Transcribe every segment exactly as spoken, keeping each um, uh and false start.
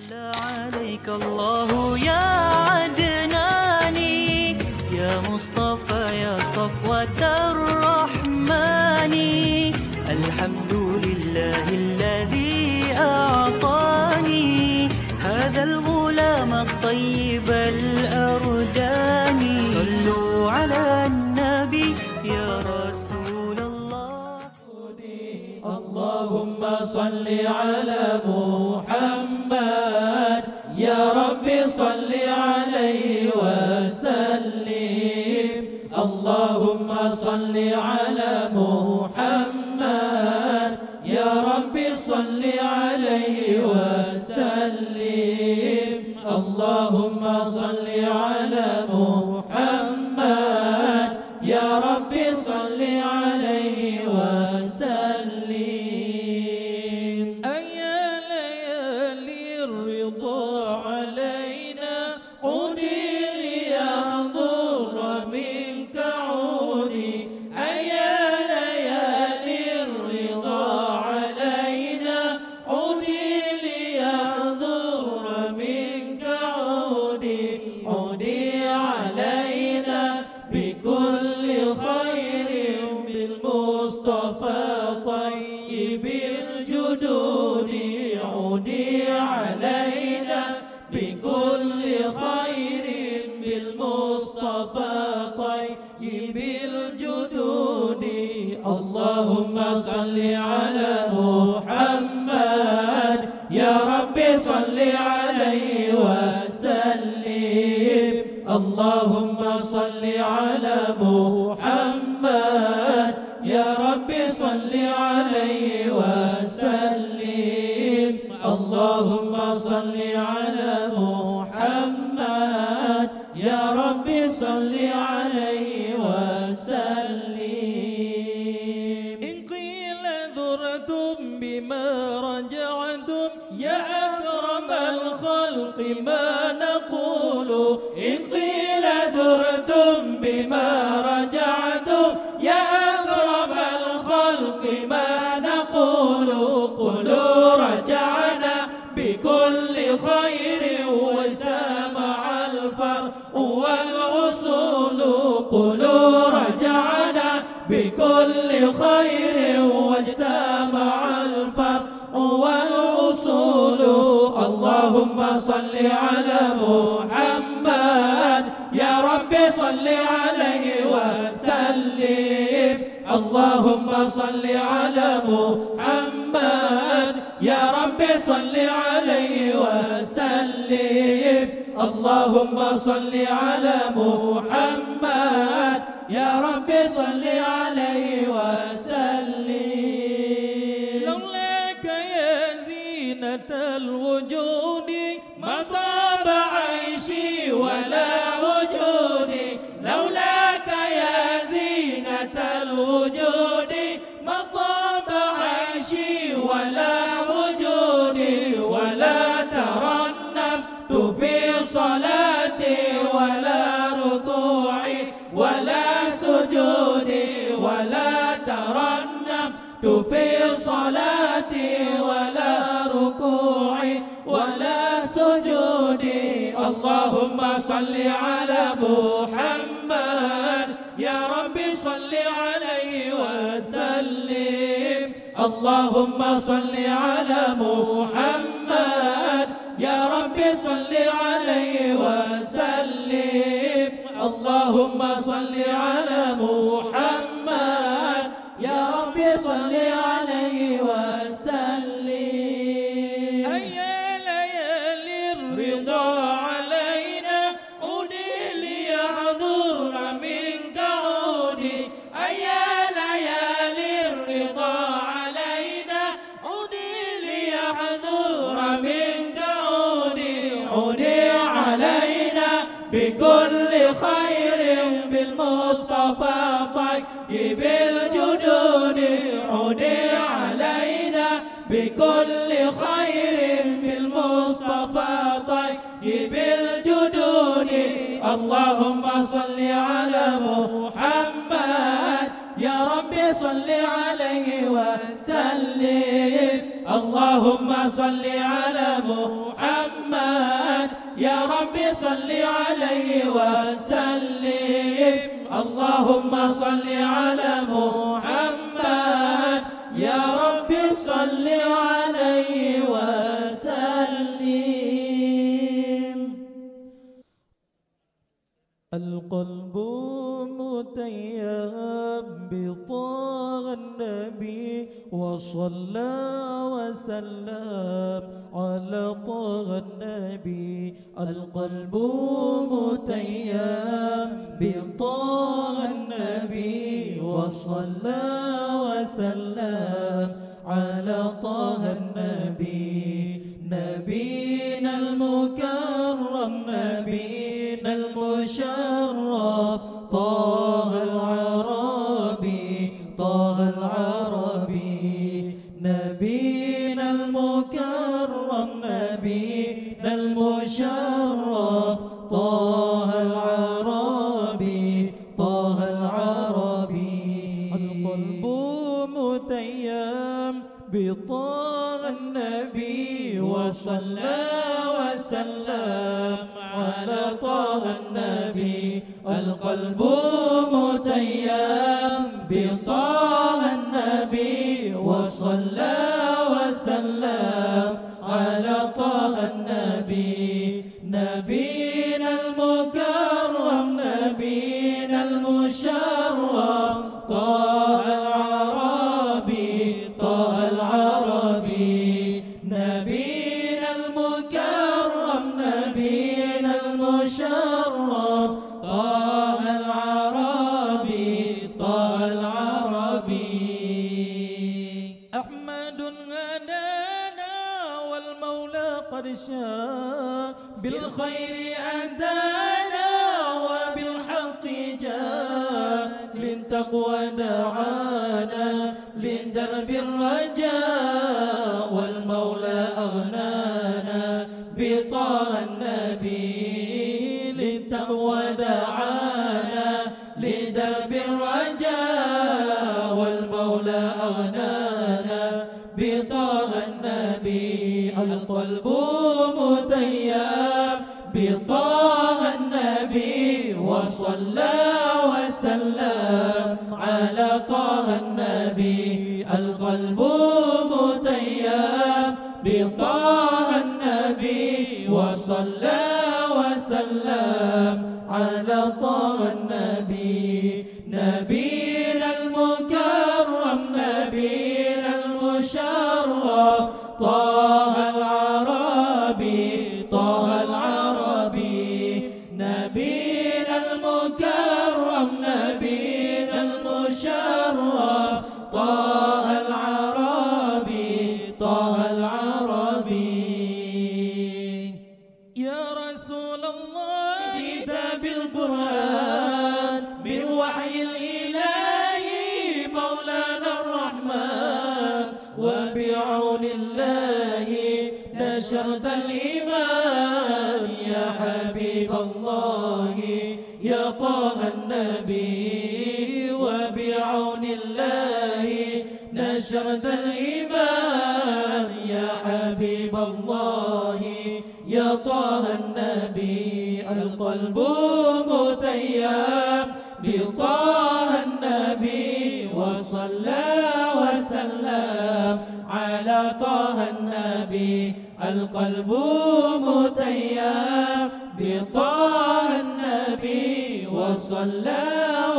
صلى عليك الله يا عدناني، يا مصطفى يا صفوة الرحمن. الحمد لله الذي أعطاني هذا الغلام الطيب الأرداني. صلوا على النبي يا رسول الله. اللهم صل على محمد، يا رب صل عليه وسلم. اللهم صل على محمد، يا رب صل عليه وسلم. اللهم صل على محمد، يا رب صل عليه وسلم. أيا ليالي الرضا علينا، عودي ليحضر منك عودي. أيا ليالي الرضا علينا، عودي ليحضر منك عودي. عودي علينا بكل خير بالمصطفى طيب الجدود. عودي علينا بكل خير بالمصطفى طيب الجدود. اللهم صل على محمد، يا رب صل عليه وسلم. اللهم صل على محمد، يا رب صل عليه وسلم. اللهم صل على محمد، يا رب صل عليه وسلم. إن قيل زرتم بما رجعتم، يا أكرم الخلق ما نقول. إن قيل زرتم بما رجعتم، يا أكرم الخلق ما نقول. قولوا رجعنا بكل خير واجتمع الفرع والأصول. قولوا رجعنا بكل خير واجتمع الفرع والأصول. اللهم صل على محمد، يا رب صل عليه وسلم. اللهم صل على محمد، يا رب صل عليه وسلم. اللهم صل على محمد، يا رب صل عليه وسلم. لولاك يا زينة الوجود ما طاب عيشي ولا وجودي. لولاك يا زينة الوجود ما طاب عيشي ولا وجودي. ولا ترنمت في صلاتي ولا ركوعي ولا سجودي. ولا ترنمت في صلاتي ولا ركوعي ولا سجودي. اللهم صل على محمد، يا رب صل عليه وسلم. اللهم صل على محمد، يا رب صل عليه وسلم. اللهم صل على محمد، يا رب صل عليه وسلم. أيا ليالي الرضا علينا، عودي ليحضر منك عودي. أيا ليالي الرضا علينا، عودي ليحضر منك عودي. عودي علينا بكل خير بالمصطفى طيب الجدود. عودي علينا بكل خير بالمصطفى طيب الجدود. اللهم صل على محمد، يا رب صل عليه وسلم. اللهم صل على محمد، يا رب صل عليه وسلم. اللهم صل على محمد، يا رب صل عليه وسلم. القلب متيم بطه النبي، وصلى وسلم على طه النبي. القلب متيم بطه النبي، وصلى وسلم على طه النبي. نبينا المكرم، نبينا المشرف، طه العربي، طه العربي. نبينا المكرم، نبينا المشرف، طه العربي، طه العربي. القلب متيم بطه النبي، وصلى وسلم على طه النبي. القلب متيم بطه النبي، وصلى وسلم على طه النبي. نبينا المكرم، نبينا المشرف، طه العربي، طه العربي. نبينا المكرم، نبينا المشرف، طه العربي، طه العربي. أحمد هدانا والمولى قد شاء، بالخير أتانا وبالحق جاء، للتقوى دعانا، لدرب الرجاء، والمولى أغنانا بطه النبي، للتقوى دعانا، لدرب الرجاء، والمولى أغنانا بطه النبي. القلب متيم بطه النبي، وصلى وسلم على طه النبي. القلب متيم بطه النبي، وصلى وسلم على طه النبي. نبينا المكرم، نبينا المشرف، طه العربي، طه العربي. نبينا المكرم، نبينا المشرف، طه العربي، طه العربي. يا رسول الله، جئت بالقرآن من وحي الإله مولانا الرحمن، وبعون الله نشرت الإيمان. يا حبيب الله، يا طه النبي، وبعون الله نشرت الإيمان. يا حبيب الله، يا طه النبي. القلب متيم بطه النبي، وصلى وسلم على طه النبي. القلب متيم بطه النبي، وصلى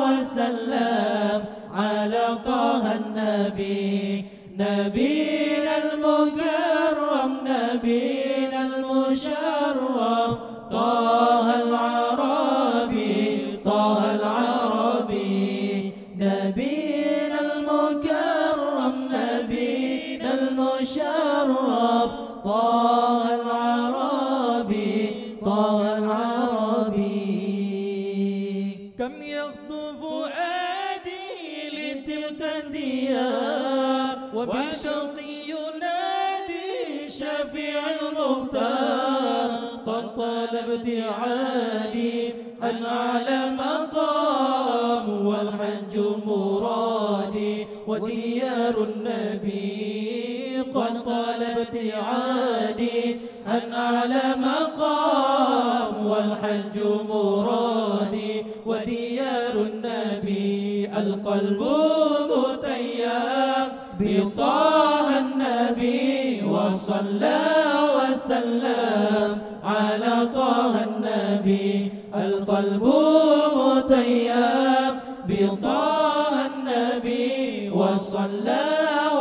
وسلم على طه النبي. نبينا المكرم، نبينا المشرف، طه العربي، طه العربي. نبينا المكرم، نبينا المشرف، طه العربي، طه العربي. كم يغدو فؤادي لتلك الديار، وبشوقي ينادي شفيع المختار. قد طال ابتعادي عن أعلى المقام، والحج مرادي وديار النبي قد طال ابتعادي عن أعلى مقام والحج مرادي وديار النبي القلب متيم بطه النبي وصلى وسلم على طه النبي القلب متيم بطه النبي وصلى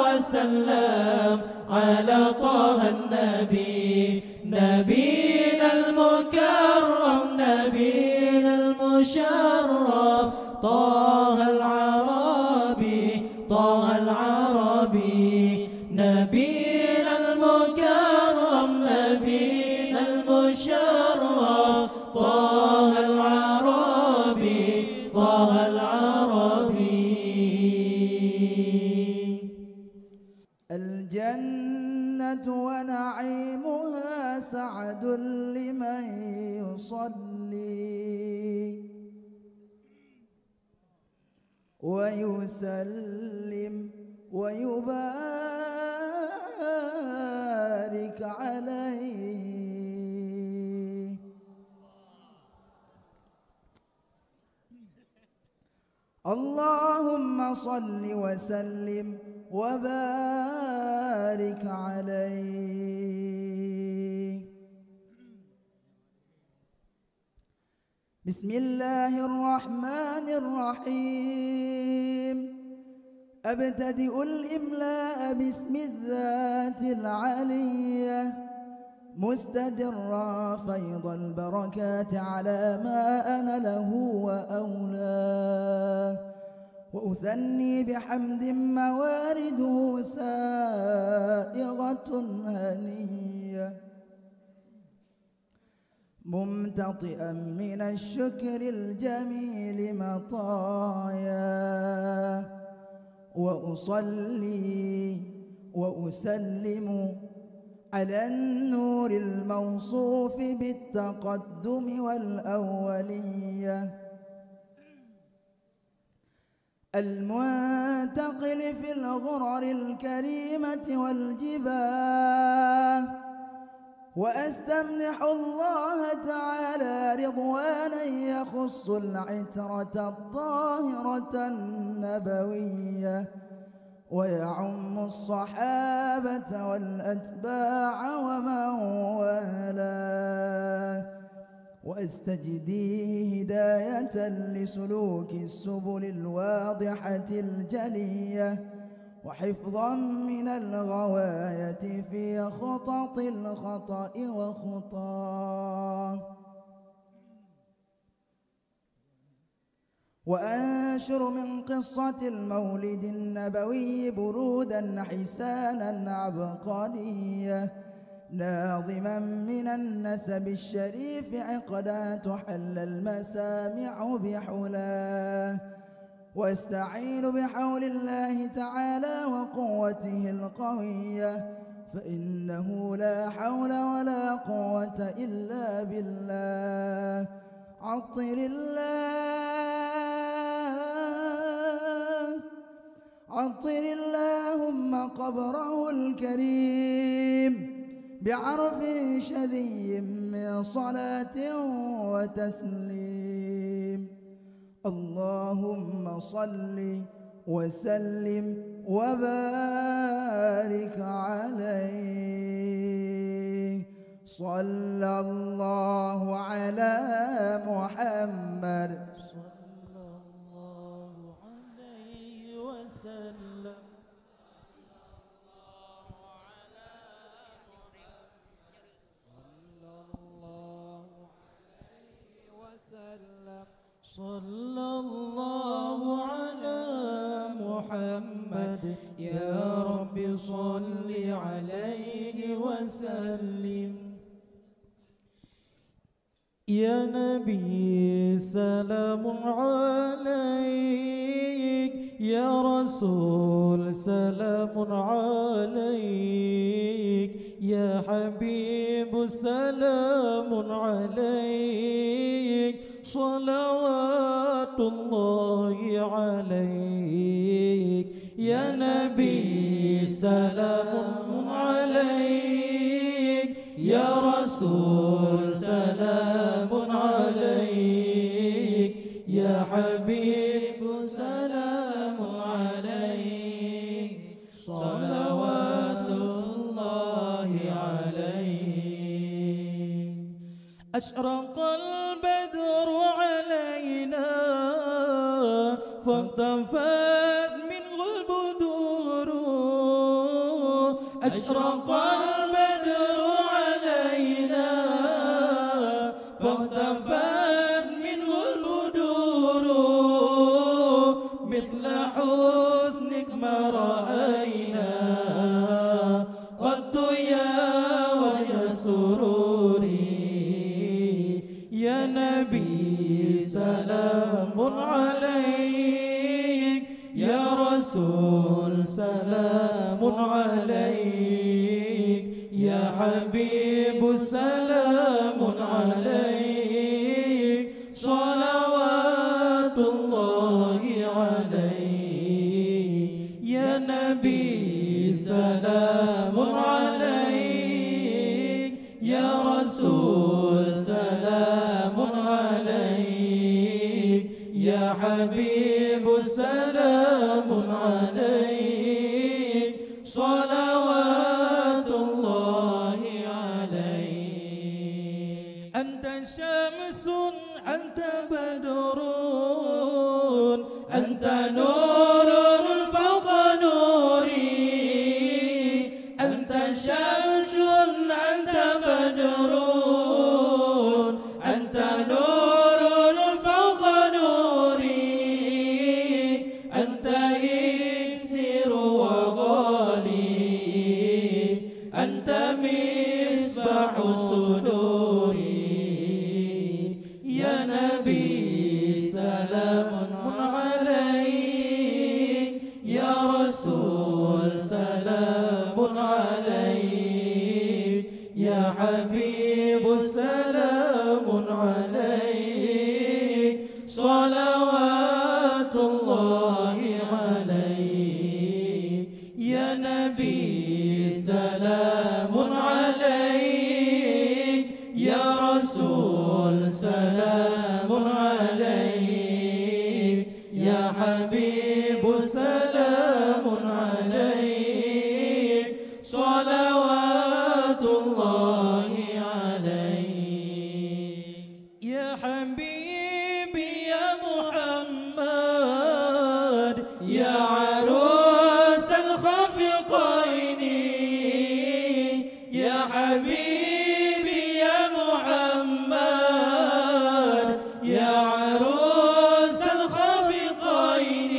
وسلم على طه النبي نبينا المكرم نبينا المشرف طه العربي طه العربي نبينا المكرم نبينا المشرف طه العربي طه العربي الجنة ونعيمها سعد لمن يصلي ويسلم ويبارك عليه. اللهم صل وسلم وبارك عليه. بسم الله الرحمن الرحيم. أبتدئ الإملاء باسم الذات العلية مستدرا فيض البركات على ما أنا له وأولاه وأثني بحمد موارده سائغة هنية ممتطئا من الشكر الجميل مطاياه وأصلي وأسلم على النور الموصوف بالتقدم والأولية المنتقل في الغرر الكريمة والجباه وأستمنح الله تعالى رضوانا يخص العترة الطاهرة النبوية ويعم الصحابة والأتباع ومن والاه وأستجديه هداية لسلوك السبل الواضحة الجلية وحفظا من الغواية في خطط الخطأ وخطاه وأنشر من قصة المولد النبوي برودا حسانا عبقرية ناظما من النسب الشريف عقدا تحلى المسامع بحلاه واستعين بحول الله تعالى وقوته القوية فإنه لا حول ولا قوة إلا بالله عطر الله عطر اللهم قبره الكريم بعرف شذي من صلاة وتسليم اللهم صل وسلم وبارك عليه صلى الله على محمد صلى الله عليه وسلم صلى الله عليه وسلم صلى الله على محمد يا رب صل عليه وسلم يا نبي سلام عليك يا رسول سلام عليك يا حبيب سلام عليك صلوات الله عليك يا نبي سلام سلام عليك، يا حبيب سلام عليك، صلوات الله عليك. أشرق البدر علينا فاختفت منه البدور. أشرق البدر علينا فاختفت منه البدور. مثل حسنك ما رأينا قط يا وجه سروري. يا نبي سلام عليك، يا رسول سلام عليك، يا حبيب سلام عليك، صلوات الله عليك. يا نبي سلام عليك، يا رسول سلام عليك، يا حبيب سلام عليك، صلوات الله عليك. أنت شمس، أنت بدر، أنت نور فوق نوري. أنت شمس، أنت بدر، أنت نور فوق نوري. أنت إكسير وغالي، أنت مصباح صدوري. يا نبي سلام عليك، يا رسول سلام عليك، يا حبيب سلام عليك، صلوات الله عليك. يا نبي سلام عليك، يا رسول سلام عليك، يا حبيب سلام عليك، صلوات الله عليك. يا حبيبي يا محمد، يا عروس الخفقين، يا حبيبي يا محمد، يا عروس الخفقين،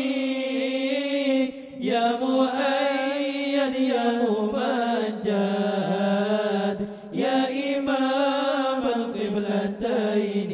يا مؤيد يا ممجد، يا إمام القبلتين.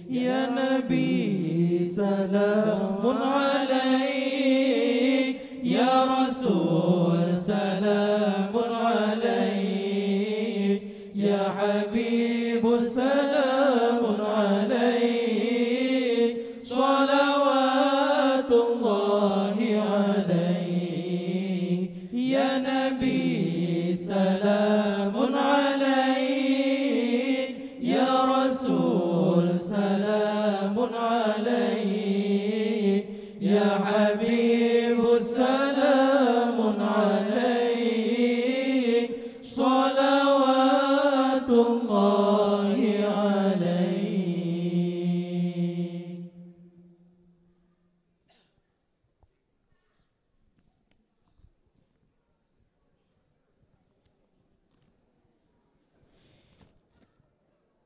يا نبي سلام عليك، يا رسول سلام عليك، يا حبيب سلام عليك، صلوات الله عليك. يا نبي سلام عليك، يا رسول سلام عليك، يا حبيب سلام عليك، صلوات الله عليك.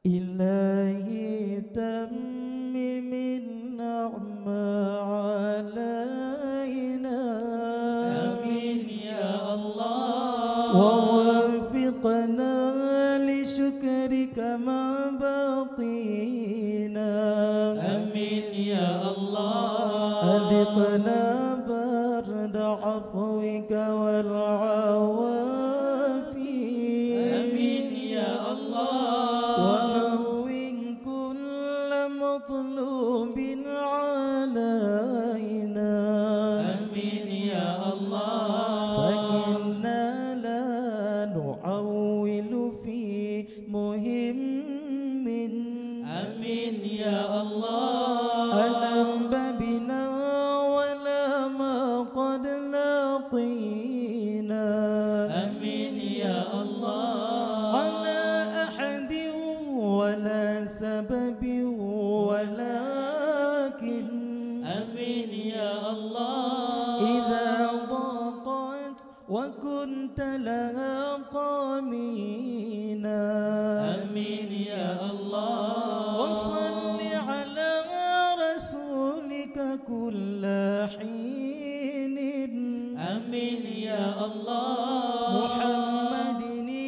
إلهي تمم النعمة علينا. آمين يا الله. ووفقنا لشكرك ما بقينا. آمين يا الله. أذقنا برد عفوك والعوافي. آمين يا الله. وهون كل مطلوب علينا. آمين يا الله. فإنا لا نعول في مهم. آمين يا الله. أنم بابنا ولا ما قد لقينا. آمين يا الله. على أحد ولا سبب ولكن. آمين يا الله. إذا ضاقت وكنت لها قامينا. آمين يا الله. وصل على رسولك كل حين. آمين يا الله. محمد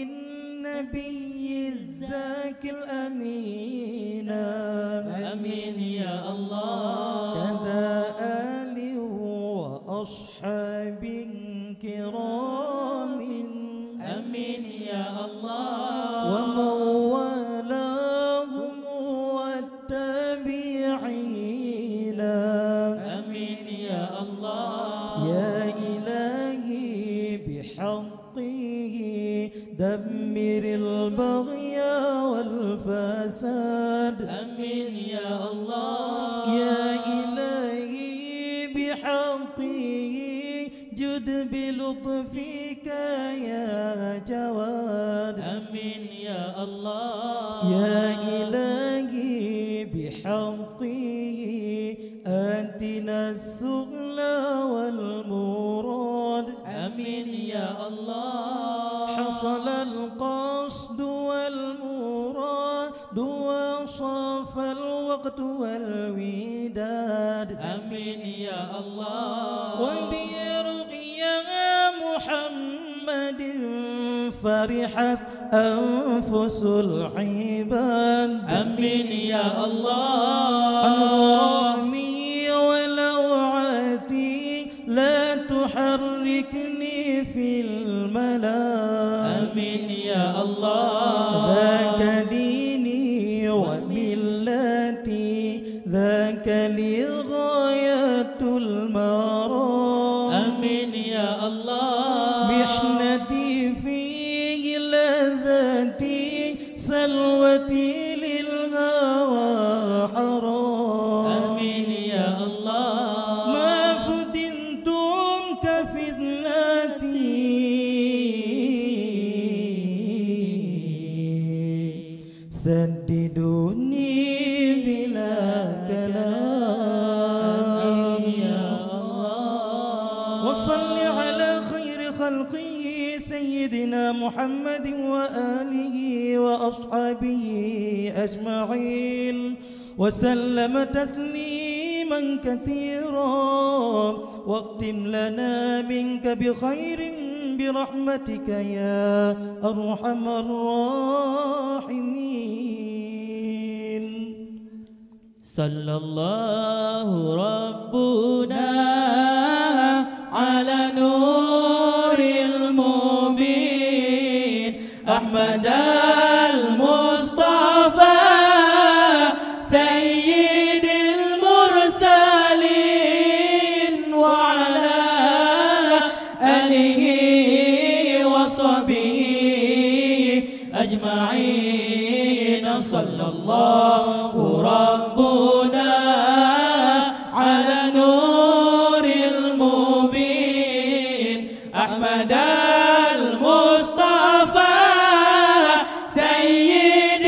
النبي الزاكي الأمين. آمين يا الله. كذا آل وأصحاب كرام. آمين يا الله. ومن والاهم والتابعين. آمين يا الله. يا إلهي بحقه دمر البغي والفساد. آمين يا الله. يا إلهي بحقه جد بلطفك يا جواد. آمين يا الله. يا إلهي بحقه آتنا السؤل والمراد. آمين يا الله. حصل القصد والمراد وصفى الوقت والوداد. آمين يا الله. وبرؤيا محمد فرحت أنفس العباد. آمين يا الله. عن غرامي ولوعتي لا تحركني في الملا. آمين يا الله. ذاك ديني وملتي، ذاك لي غاية المرام. آمين يا الله. محنتي فيه لذتي، سلوتي للهوى حرام. آمين يا الله. ما فتنتم كفتنتي، سددوني بلا كلام. آمين يا الله. وصل على خير خلقه سيدنا محمد وآله وأصحابه أجمعين، وسلم تسليما كثيرا. واختم لنا منك بخير برحمتك يا أرحم الراحمين. صلى الله ربنا على نور المبين أحمد المصطفى سيد المرسلين وعلى آله وصحبه أجمعين. صلى الله ربنا على نور المبين أحمد المصطفى سيد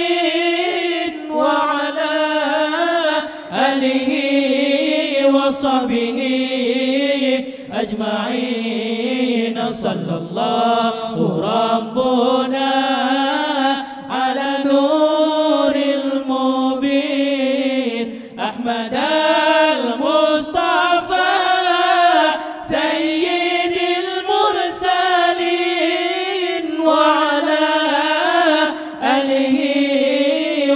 المرسلين وعلى آله وصحبه أجمعين. صلى الله ربنا على نور المبين أحمد المصطفى سيد المرسلين وعلى آله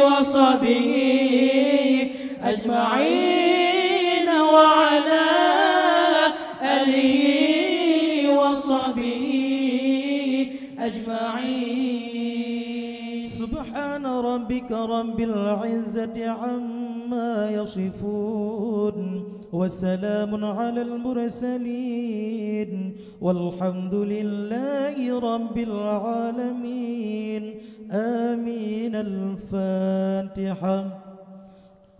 وصحبه أجمعين وعلى آله وصحبه أجمعين. سبحان ربك رب العزة عما يصفون، وسلام على المرسلين، والحمد لله رب العالمين. آمين. الفاتحة.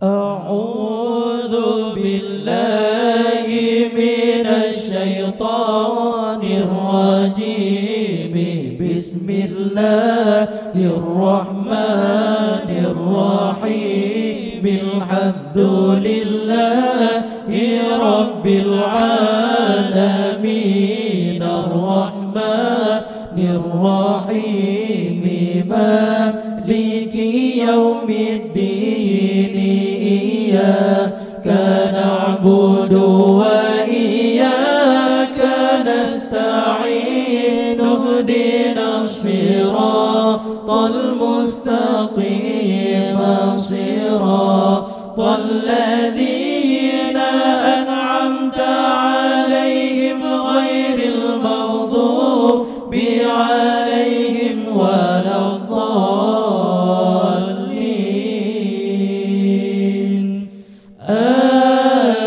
أعوذ بالله من الشيطان الرجيم. بسم الله الرحمن الرحيم. الحمد لله رب العالمين. الرحمن الرحيم. مالك يوم الدين. إياك نعبد وإياك نستعين. اهدنا الصراط المستقيم. صراط الذين أنعمت عليهم غير المغضوب عليهم ولا الضالين.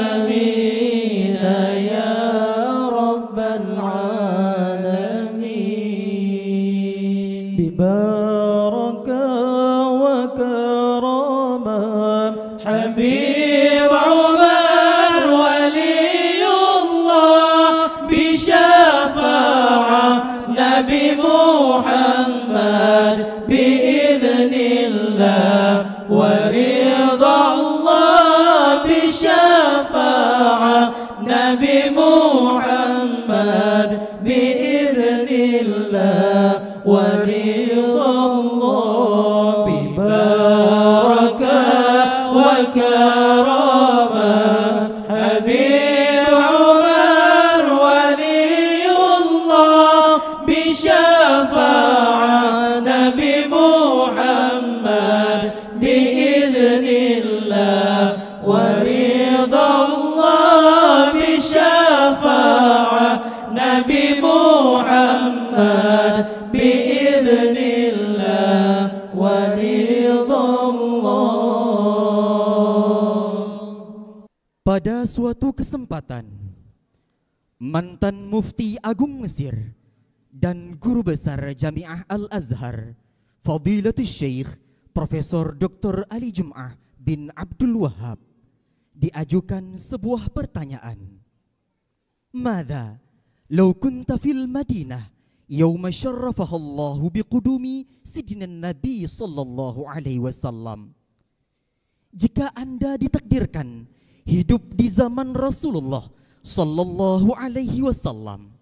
آمين يا رب العالمين. ببركة وكرامة حبيب عمر ولي الله، بشفاعة نبي محمد بإذن الله، ورضا الله، بشفاعة نبي محمد بإذن الله، ورضا الله. ببركة وكرامة حبيب عمر ولي الله، بشفاعة نبي محمد بإذن الله، ورضا الله، بشفاعة نبي محمد بإذن الله، ورضا الله. Pada suatu kesempatan, mantan Mufti Agung Mesir dan Guru Besar Jamiah Al-Azhar, Fadilatul Syekh Profesor Doktor Ali Jum'ah bin Abdul Wahab, diajukan sebuah pertanyaan. Madza law kunta fil Madinah yauma syarrafahallahu biqudumi siddinan Nabi sallallahu alaihi wasallam? Jika Anda ditakdirkan hidup di zaman Rasulullah sallallahu alaihi wasallam,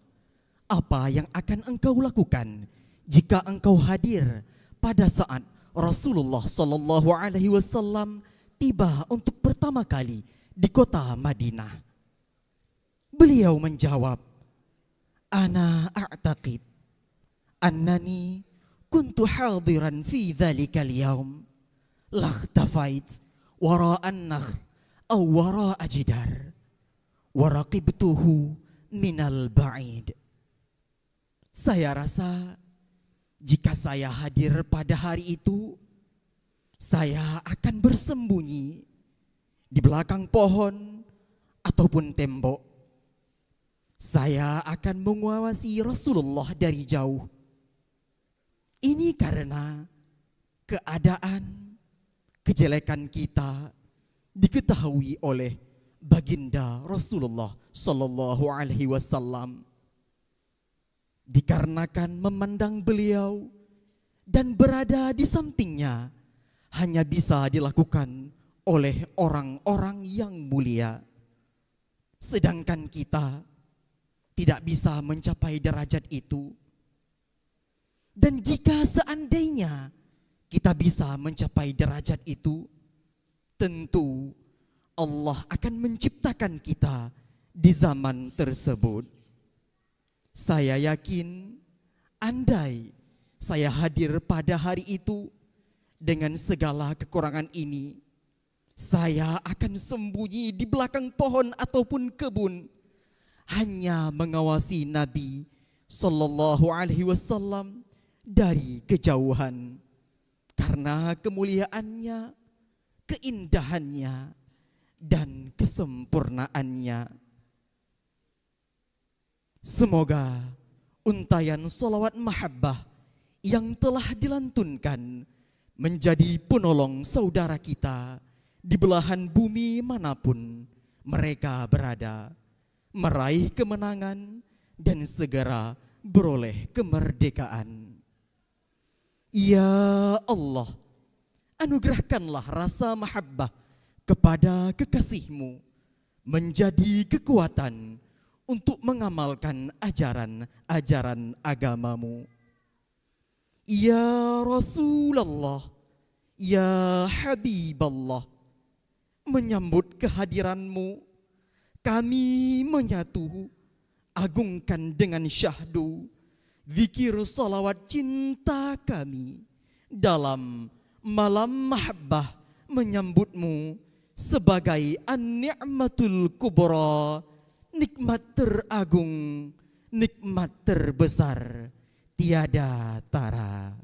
apa yang akan engkau lakukan jika engkau hadir pada saat Rasulullah sallallahu alaihi wasallam tiba untuk pertama kali di kota Madinah? Beliau menjawab, "Ana a'taqid annani kuntu hadiran fi dzalikal yaum, lakhtafait wara'an nakhl aw wara'a jidar, wa raqibtuhu minal ba'id." Saya rasa, jika saya hadir pada hari itu, saya akan bersembunyi di belakang pohon ataupun tembok. Saya akan mengawasi Rasulullah dari jauh. Ini karena keadaan kejelekan kita diketahui oleh Baginda Rasulullah sallallahu alaihi wasallam. Dikarenakan memandang beliau dan berada di sampingnya hanya bisa dilakukan oleh orang-orang yang mulia, sedangkan kita tidak bisa mencapai derajat itu. Dan jika seandainya kita bisa mencapai derajat itu, tentu Allah akan menciptakan kita di zaman tersebut. Saya yakin, andai saya hadir pada hari itu dengan segala kekurangan ini, saya akan sembunyi di belakang pohon ataupun kebun, hanya mengawasi Nabi sallallahu alaihi wasallam dari kejauhan. karena kemuliaannya, keindahannya, dan kesempurnaannya. Semoga untaian salawat mahabbah yang telah dilantunkan menjadi penolong saudara kita di belahan bumi manapun mereka berada, meraih kemenangan dan segera beroleh kemerdekaan. Ya Allah, anugerahkanlah rasa mahabbah kepada kekasih-Mu menjadi kekuatan untuk mengamalkan ajaran-ajaran agama-Mu. Ya Rasulullah, ya Habiballah, menyambut kehadiran-Mu, kami menyatu, agungkan dengan syahdu, zikir salawat cinta kami. Dalam malam mahabbah menyambut-Mu sebagai an-ni'matul kubra, nikmat teragung, nikmat terbesar, tiada tara.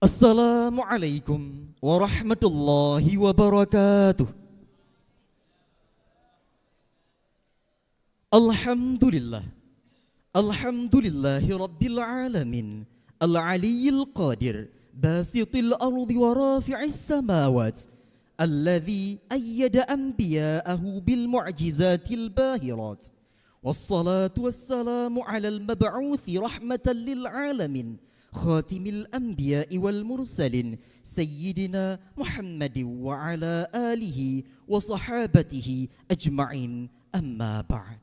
Assalamualaikum warahmatullahi wabarakatuh. Alhamdulillah. Alhamdulillahi rabbil alamin. Al-aliyyil qadir. Basitil ardi wa rafi'is samawat. Alladzi ayyada anbiya'ahu bil mu'jizatil bahirat. Wassalatu wassalamu alal mab'uthi rahmatan lil alamin, khatimil anbiya'i wal mursalin, sayyidina Muhammadin wa ala alihi wa sahabatihi ajma'in, amma ba'd.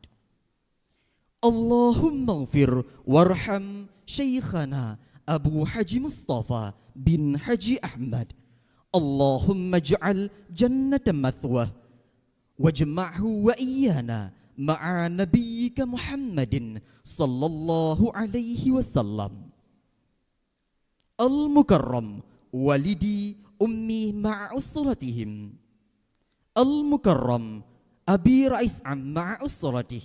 Allahummaghfir warham syaikhana Abu Haji Mustafa bin Haji Ahmad. Allahumma ij'al jannata mathwah wajma'hu wa iyyana ma'a nabiyyika Muhammadin sallallahu alaihi wasallam. Al-Mukarram, walidi ummi ma'a usratihim. Al-Mukarram, abi Rais Am ma'a usratih.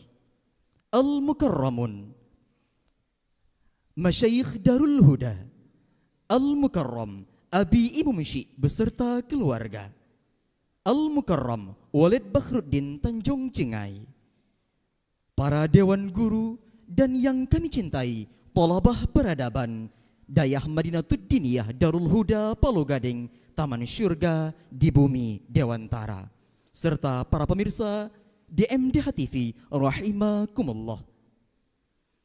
Al-Mukarramun, Masyayikh Darul Huda. Al-Mukarram, Abi Imum Syik beserta keluarga. Al-Mukarram, Walid Bakhruddin Tanjong Cengai. Para dewan guru dan yang kami cintai, thalabah peradaban Dayah Madinatud Diniyah Darul Huda Palogadeng, Taman Syurga di Bumi Dewantara, serta para pemirsa D M D H T V rahimakumullah.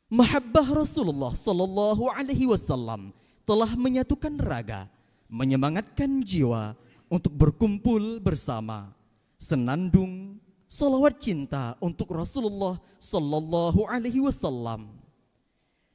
Mahabbah Rasulullah sallallahu alaihi wasallam telah menyatukan raga, menyemangatkan jiwa untuk berkumpul bersama. Senandung salawat cinta untuk Rasulullah sallallahu alaihi wasallam.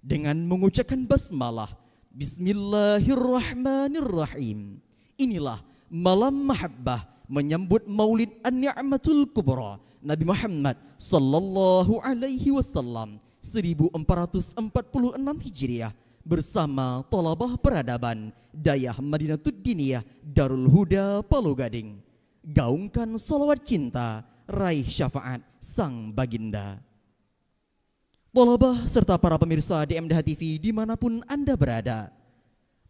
Dengan mengucapkan basmalah, Bismillahirrahmanirrahim. Inilah malam mahabbah menyambut Maulid An-Ni'matul Kubra Nabi Muhammad sallallahu alaihi wasallam, seribu empat ratus empat puluh enam Hijriah, bersama thalabah peradaban Dayah Madinatud Diniyah Darul Huda Palogadeng. Gaungkan salawat cinta, raih syafaat Sang Baginda. Thalabah serta para pemirsa D M D H T V di mana pun Anda berada,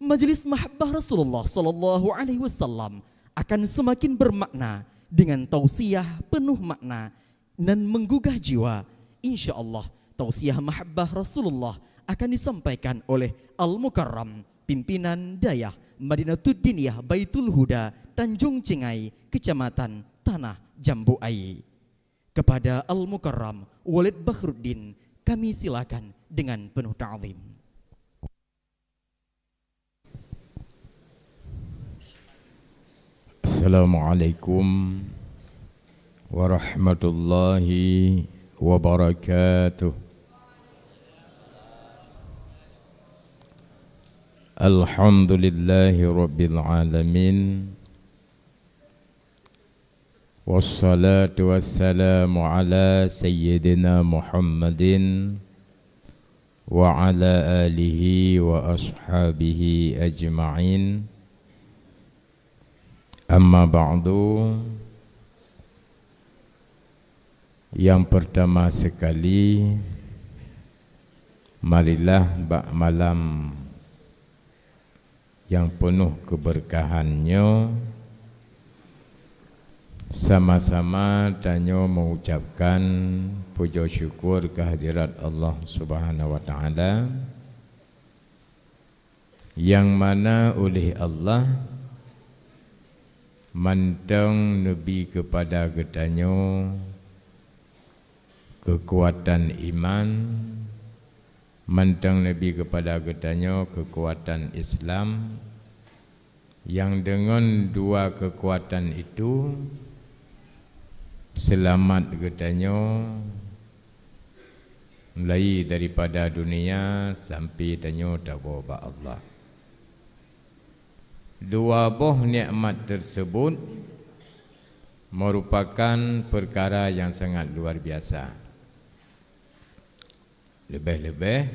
Majelis Mahabbah Rasulullah sallallahu alaihi wasallam akan semakin bermakna dengan tausiah penuh makna dan menggugah jiwa. Insya Allah, tausiah mahabbah Rasulullah akan disampaikan oleh Al-Mukarram, pimpinan Dayah Madinatud Diniyah Baitul Huda, Tanjong Cengai, Kecamatan Tanah Jambu Aye. Kepada Al-Mukarram Walid Bakhruddin, kami silakan dengan penuh ta'zim. Assalamualaikum warahmatullahi wabarakatuh. Alhamdulillahi rabbil alamin. Wassalatu wassalamu ala sayyidina Muhammadin wa ala alihi wa ashabihi ajma'in. Amma ba'du. Nyang peurtama seukali, marilah bak malam nyang peunoh keubeurkahan nyoe, sama-sama tanyoe meuucapkan pujoe syukur keuhadirat Allah Subhanahu wa Taala, nyang mana uléh Allah mantong neubi keupada geutanyoe keukuatan iman, mantong neubi keupada geutanyoe keukuatan Islam, nyang deungon dua keukuatan itu seulamat geutanyoe mulai daripada dunia sampai tanyoe tawoe bak Allah. Dua boh nikmat tersebut merupakan peukara nyang sangat luar biasa. Leubeh-leubeh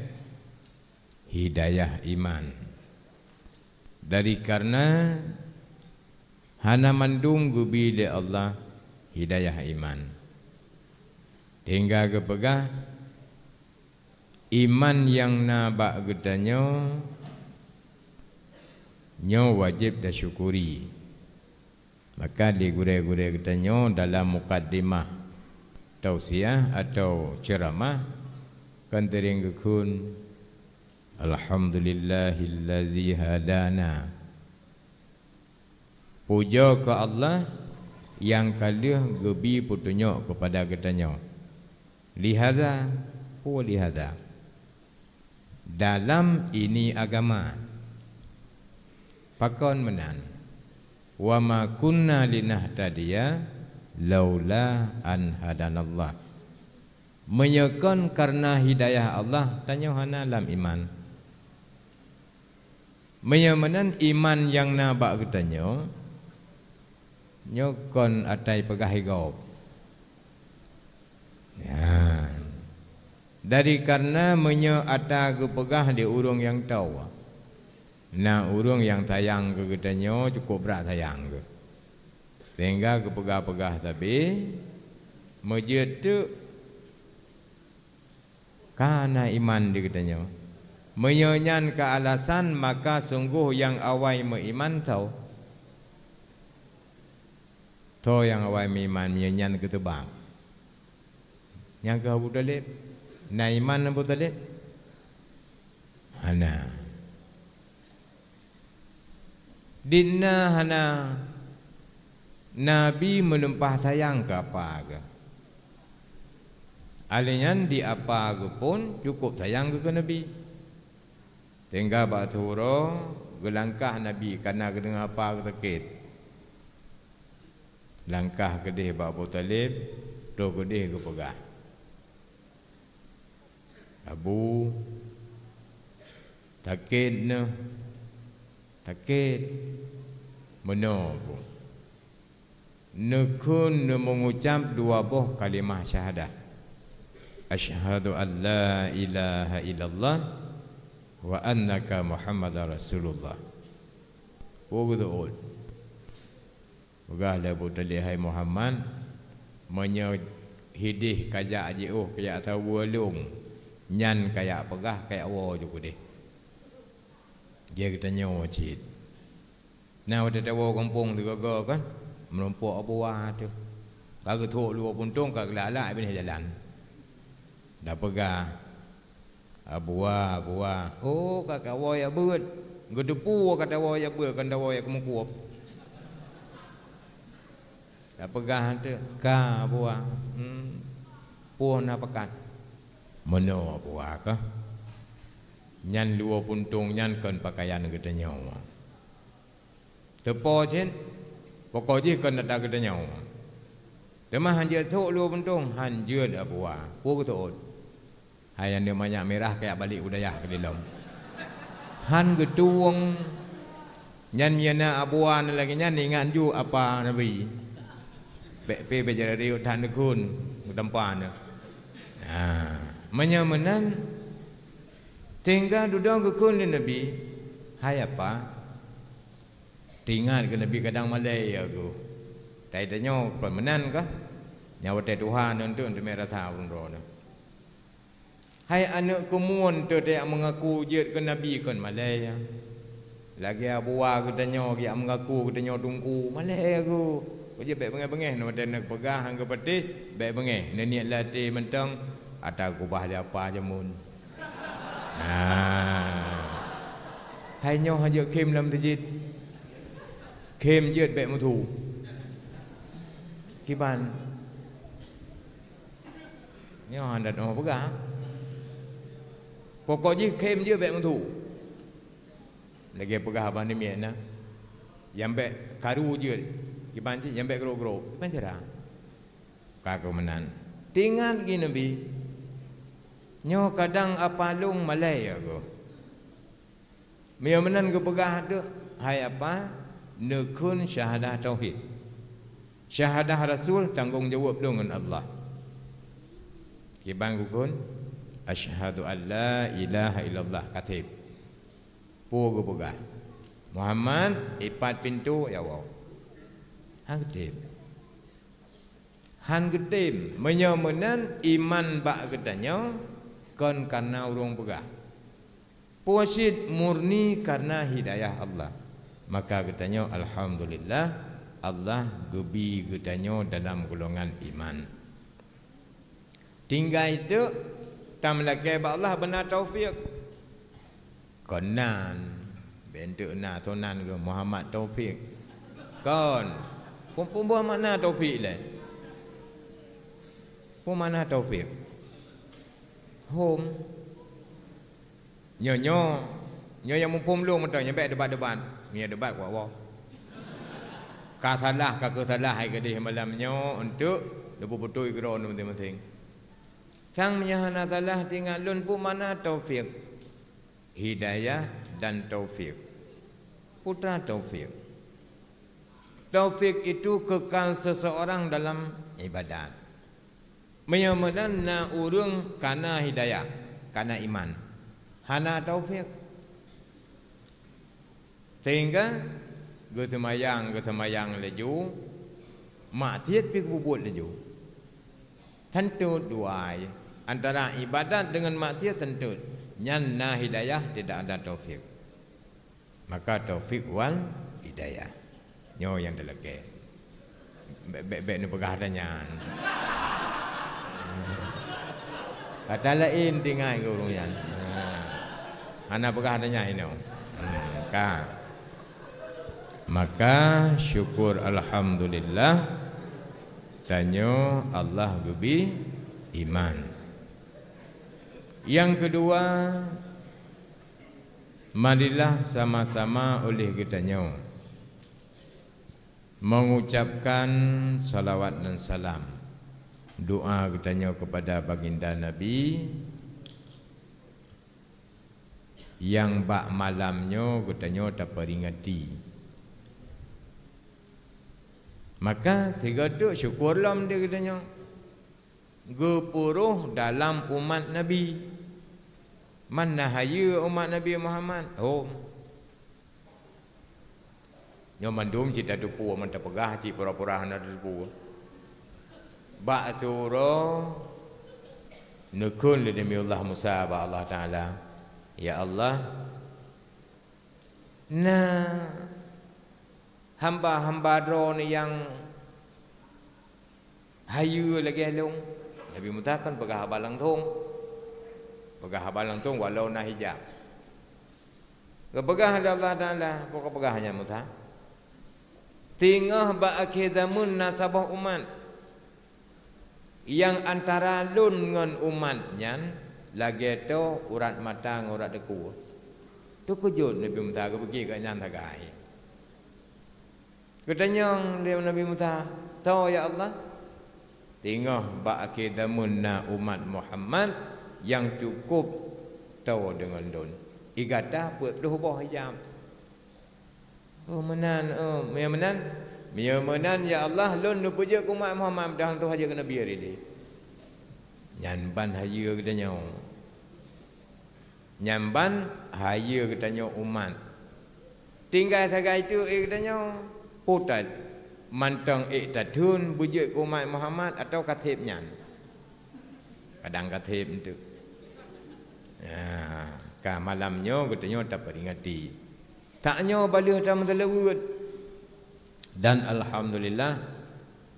hidayah iman. Dari karena hana mandum geubi lé Allah hidayah iman. Tinggai geupeugah, iman nyang na bak geutanyoe nyoe wajéb tasyukuri. Maka di gurée-gurée geutanyoe dalam mukaddimah tausiah atau ceuramah kan teuring geukheun, "Alhamdulillahillazi hadana." Pujoe keu Allah nyang ka lheueh geubi peutunyok keupada geutanyoe. Lihaza, peue lihaza? Dalam ini agama. Pakon meunan? "Wa ma kunna linahtadiya laula an hadanallah." Meunyoe kon kareuna hidayah Allah, tanyoe hana lam iman. Meunyoe meunan iman nyang na bak geutanyoe, nyoe kon ata jipeugah lé gob. Nyan. Dari kareuna meunyoe ata geupeugah lé ureuëng nyang toe, na ureuëng nyang sayang keu geutanyoe, cukup brat sayang geuh. Sehingga geupeugah-peugah sabe, meujeuet teuk ka na iman di geutanyoe. Meunyoe nyan ka alasan, maka sunggoh nyang awai meuiman tho. Tho nyang awai meuiman, meunyoe nyan keuh teubab. Nyang keuh Abu Thalib. Na iman Abu Thalib? Hana. Di na hana Nabi meulimpah sayang keu apa geuh. Alèh nyan di apa geuh pun cukup sayang geuh keu Nabi. Sehingga bak siuroe geulangkah Nabi kareuna geudeungoe apa geuh sakét. Langkah keudeh bak Abu Thalib, troh keudeh geupeugah, "Abu, sakét neuh, sakét." "Meunoe, Bu." Neukheun neumeungucap dua boh kalimah syahadah, "Asyhadu an la ilaha illallah wa annaka Muhammadar Rasulullah." Peue geuteuôt? Peugah lé Abu Thalib, "Hai Muhammad, meunyoe hideh kajak jiôh kajak saweue lôn, nyan kajak peugah kajak woe ju keudeh." Jai geutanyoe cit. Na watèe tawoe gampông sigoe-goe kan, meurumpok Abu Wa teuh. Ka geuthok luwoe puntông ka geulak-lak binéh jalan. Tapeugah, "Abu Wa, Abu Wa." "Oh, ka kawoe jak beuet." Geuteupeue ka tawoe jak beuet, kon tawoe jak keumeukuob. Tapeugah teuh, "Ka, Abu Wa." "Hmm. Peue na pakat?" "Meunoe, Abu Wa, kah. Nyan luwoe puntông nyan kon peukayan geutanyoe." Teupo cit, pokok jih kon ata geutanyoe. Teuma han jeuet thok luwoe puntông, han jeuet Abu Wa. Peue geuteuôt? Hai aneuk manyak mirah kajak balek u dayah keudilom. Han geutuwong. Nyan meunyo na Abu Wa na lagèe nyan, ingat ju apa Nabi. Bèk pih bèk jadi riweuet that neukheun geutampa na. Nah, meunyo meunan, sehingga dudoe geukheun lé Nabi, "Hai apa?" Teuingat keu Nabi kadang malèe, ya geuh. Tai tanyoe kon meunan kah? Nyang watée tuha nonton teumé rasa ureuëng droeneuh. Hai aneuëk keumuen teuh tajak meungaku jeuet keu nabi kon malée. Lagée Abu Wa geutanyoe geujak meungaku geutanyoe teungku malée geuh. Kujeuet bék beungéh-beungéh nyoe watée neupeugah han geupatéh bék beungéh neuniet lam até mantong ata kubah lé apa jameun. Nah. Hai nyoe hana jeuet khém lam teujit. Khém jeuet bék meusu. Kiban. Nyoe hana teupeugah. Pokok jih khém jeuet bék meusu. Lagée peugah abah namiet na. Nyang bék karu jeuet. Kiban cit nyang bék grok-grok. Kiban cara. Ka keuh meunan. Teuingat geuh Nabi. Nyoe kadang apa lôn malée ya geuh. Meunyoe meunan geupeugah deuh, hai apa, neukheun syahadah tauhid. Syahadah rasul tanggong jaweueb lôn ngon Allah. Kiban geukheun, asyhadu an la ilaha illallah, katéb. Peue geupeugah? Muhammad, ipat pintoe ya woe. Han geutéb. Han geutem. Meunyoe meunan iman bak geutanyoe kon kareuna ureuëng peugah. Peue cit murni kareuna hidayah Allah. Maka geutanyoe alhamdulillah Allah geubi geutanyoe dalam golongan iman. Tinggai teuk tameulakée bak Allah beuna taufik. Kon nan, bentuk na tonan geuh Muhammad Taufik. Kon, peue-peue makna taufik lé? Peue makna taufik? Hom. Nyoe, nyoe, nyoe nyang muphom lôn mantong, nyang bék debat-debat. Meunyoe debat kuat woe. Ka salah, ka keusalah hai keudeh malam nyoe untuk neupeubutôi keudroe neuh maséng-maséng. Sang meunyoe hana salah teuingat lôn peue makna taufik. Hidayah dan taufik. Putra taufik. Taufik itu kekal seseorang dalam ibadat. Meunyoe meunan na ureuëng kana hidayah, kana iman, hana taufik. Sehingga geuseumayang, geuseumayang laju, maksiat pi geubuet laju. Teuntot dua ai, antara ibadat deungon maksiat teuntot, nyan na hidayah tidak ada taufik. Maka taufik wal hidayah. Nyoe nyang teulakée. Bék, bék, bék neupeugah ata nyan. Ata laén tinggai keu ureuëng nyan. Hana peugah ata nyan inoe. Hmm, ka. Maka syukur alhamdulillah tanyoe Allah geubi iman. Yang kedua, marilah sama-sama oleh geutanyoe mengucapkan salawat dan salam, doa geutanyoe kepada baginda Nabi nyang bak malam nyoe geutanyoe taperingati. Maka sigoe teuk syukur lom di geutanyoe. Geupeurôh dalam umat Nabi. Man na hayeue umat Nabi Muhammad? Hom. Nyoe mandum cit tateupeue, man tapeugah cit pura-pura hana tateupeue. Bak siuroe neukheun lé Nabiullah Musa bak Allah Taala, "Ya Allah, na hamba-hamba Droeneuh nyang hayeue lagée lôn." Nabi Musa kan peugah haba langsong. Peugah haba langsong walau na hijab. Geupeugah lé Allah Taala, peue geupeugah nyan Musa? Teungoh bak akhé zameun na saboh umat nyang antara lôn ngon umat nyan lagée toh urat mata ngon urat teukue. Teukeujot Nabi Musa geupike gobnyan sagai. Geutanyong lé Nabi Musa, "Toh ya Allah?" "Teungoh bak akhé zameun na umat Muhammad nyang cukup toh deungon lôn. Igata peuet ploh boh hijab." "Oh meunan, oh, meunyoe meunan, meunyoe meunan ya Allah, lôn neupeujeuet keu umat Muhammad, meudahan toh hayeue keu Nabi ari lé." Nyan ban hayeue geutanyoe. Nyan ban hayeue geutanyoe umat. Tinggai sagai teuk, eh, geutanyoe putat. Mantong ék tathon beujeuet keu umat Muhammad atawa ka theb nyan? Kadang ka theb enteuk. Ya, ka malam nyoe geutanyoe taperingati. Tak nyoe baleueh tameuseulaweuet. Dan alhamdulillah,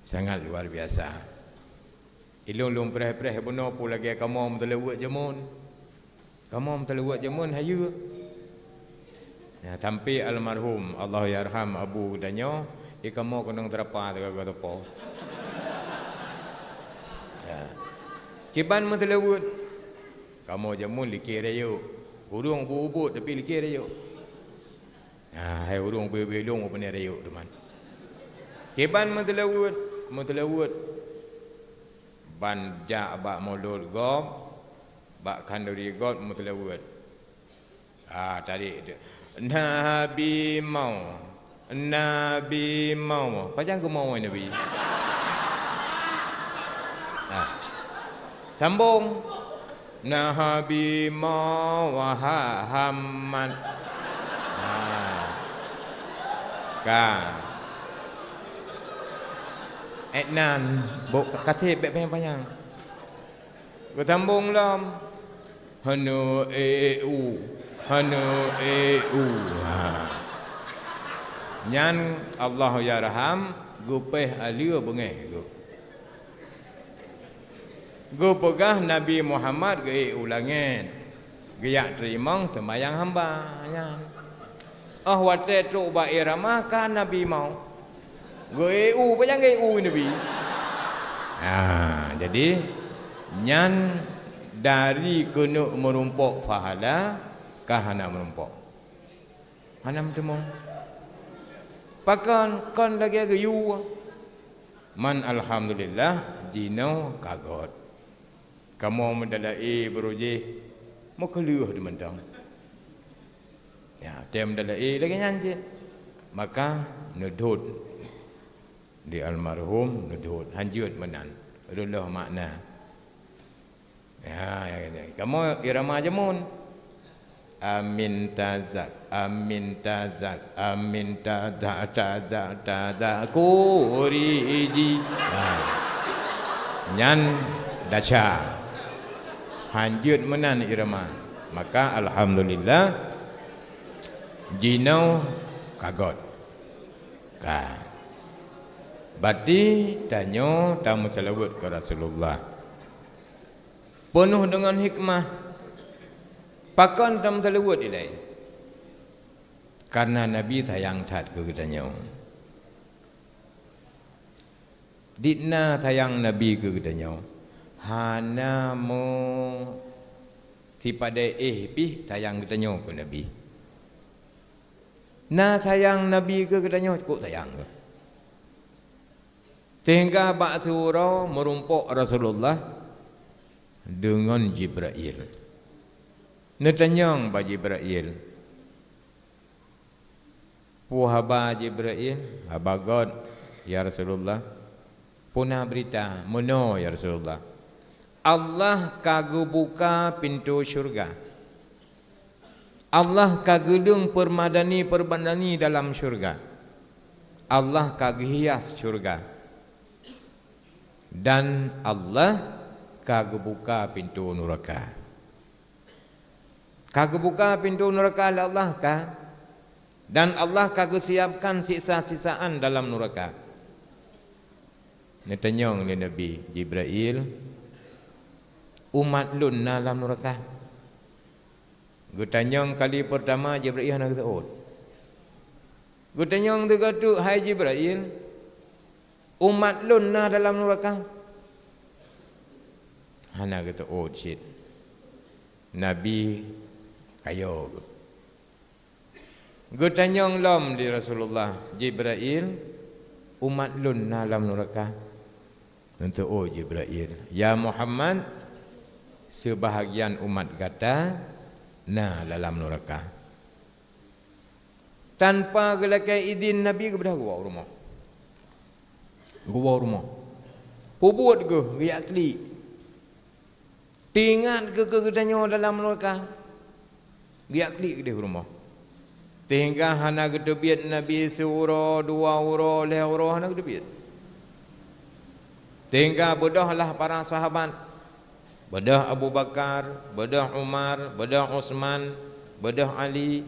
sangat luar biasa. Ilôn lôn preh-preh bunoe peue lagèe kamoe meuteuleuweuet jameun. Kamoe meuteuleuweuet jameun hayeue. Ya, sampai almarhum, Allahu yarham, abu geutanyoe, di kamoe keunong teurapa teuga-teuga teupô. Ya. Kiban meuteuleuweuet. Kamoe jameun likèe rayeuk. Ureueng ubot-ubot tapi likèe rayeuk. Ha, hai ureueng ubé-ubé lôn ubé rayeuk teuma. Kiban meuteuleuweuet, meuteuleuweuet. Ban jak bak mulod gob, bak khanduri gob meuteuleuweuet. Ah, tarék tu. Nabi mau, Nabi mau. Pajan geumau Nabi? Ah. Sambong. Nabi mau Muhammad. Ah. Ka. Etnan, bok kasih bek panyang-panyang. Geutambong lom. Hana eu, hana eu. Ha. Nyan Allah yarham geupéh aleue beungéh geuh. Geupeugah Nabi Muhammad geuék u langét, geujak teurimong seumayang hamba nyan. Óh watée trok bak ié ramah ka Nabi mau. Geu-eu, peue nyang geu-eu Nabi? Ha, jadi nyan dari keuneuk meurumpok pahala ka hana meurumpok. Hana meuteumong. Pakon kon lagée geuyue. Man alhamdulillah jinoe ka gét. Kamoe meudalaé beurujéh meukeuleueh di mantong. Ya, tem dalam, eh, lagée nyan cit. Maka neudhôt di almarhum, neudhôt hanjeuet meunan. Reulôh makna. Ya, ya, ya. Kamoe irama jameun. Amin tazak, amin tazak, amin tazak, tazak, tazak kuriji. Ha. Nyan dasar. Hanjeuet meunan irama. Maka alhamdulillah jinoe ka gét. Ka. Berarti tanyoe tameuseulaweuet keu Rasulullah. Peunoh deungon hikmah. Pakon tameuseulaweuet ilée? Karena Nabi sayang that keu geutanyoe. Dikna sayang Nabi keu geutanyoe, hana meusipadée éh pih sayang geutanyoe keu Nabi. Na sayang Nabi keu geutanyoe, cukôp sayang keu. Sehingga bak siuroe meurumpok Rasulullah deungon Jibrail. Neutanyong bak Jibrail, "Peue haba Jibrail?" "Haba gét, ya Rasulullah." "Peue na beurita?" "Meunoe, ya Rasulullah. Allah ka geubuka pintoe syeuruga. Allah ka geuleueng peumadani-peumadani dalam syeuruga. Allah ka geuhias syeuruga. Dan Allah ka geubuka pintoe nuraka." Ka geubuka pintoe nuraka lé Allah ka, dan Allah ka geusiapkan siksa-siksaan dalam nuraka. Neutanyong lé Nabi Jibrail, "Umat lôn na lam nuraka?" Geutanyong kali peurtama Jibrail hana geuseuôt. Geutanyong sigoe teuk, "Hai Jibrail, umat lôn na dalam nuraka?" Hana geuteuôt cit. Nabi kayo geuh. Geutanyong lom lé Rasulullah, "Jibrail, umat lôn na lam nuraka?" Geuteuôt Jibrail, "Ya Muhammad, seubahagian umat gata na lam nuraka." Tanpa geulakée idin Nabi geubeudôh geuwoe u rumoh. Geuwoe u rumoh. Peubuet geuh geujak klik. Teuingat keu, keu geutanyoe dalam nuraka. Geujak klik keudeh u rumoh. Sehingga hana geuteubiet Nabi siuroe, dua uroe, lhée uroe hana geuteubiet. Sehingga beudôhlah para sahabat, beudôh Abu Bakar, beudôh Umar, beudôh Utsman, beudôh Ali,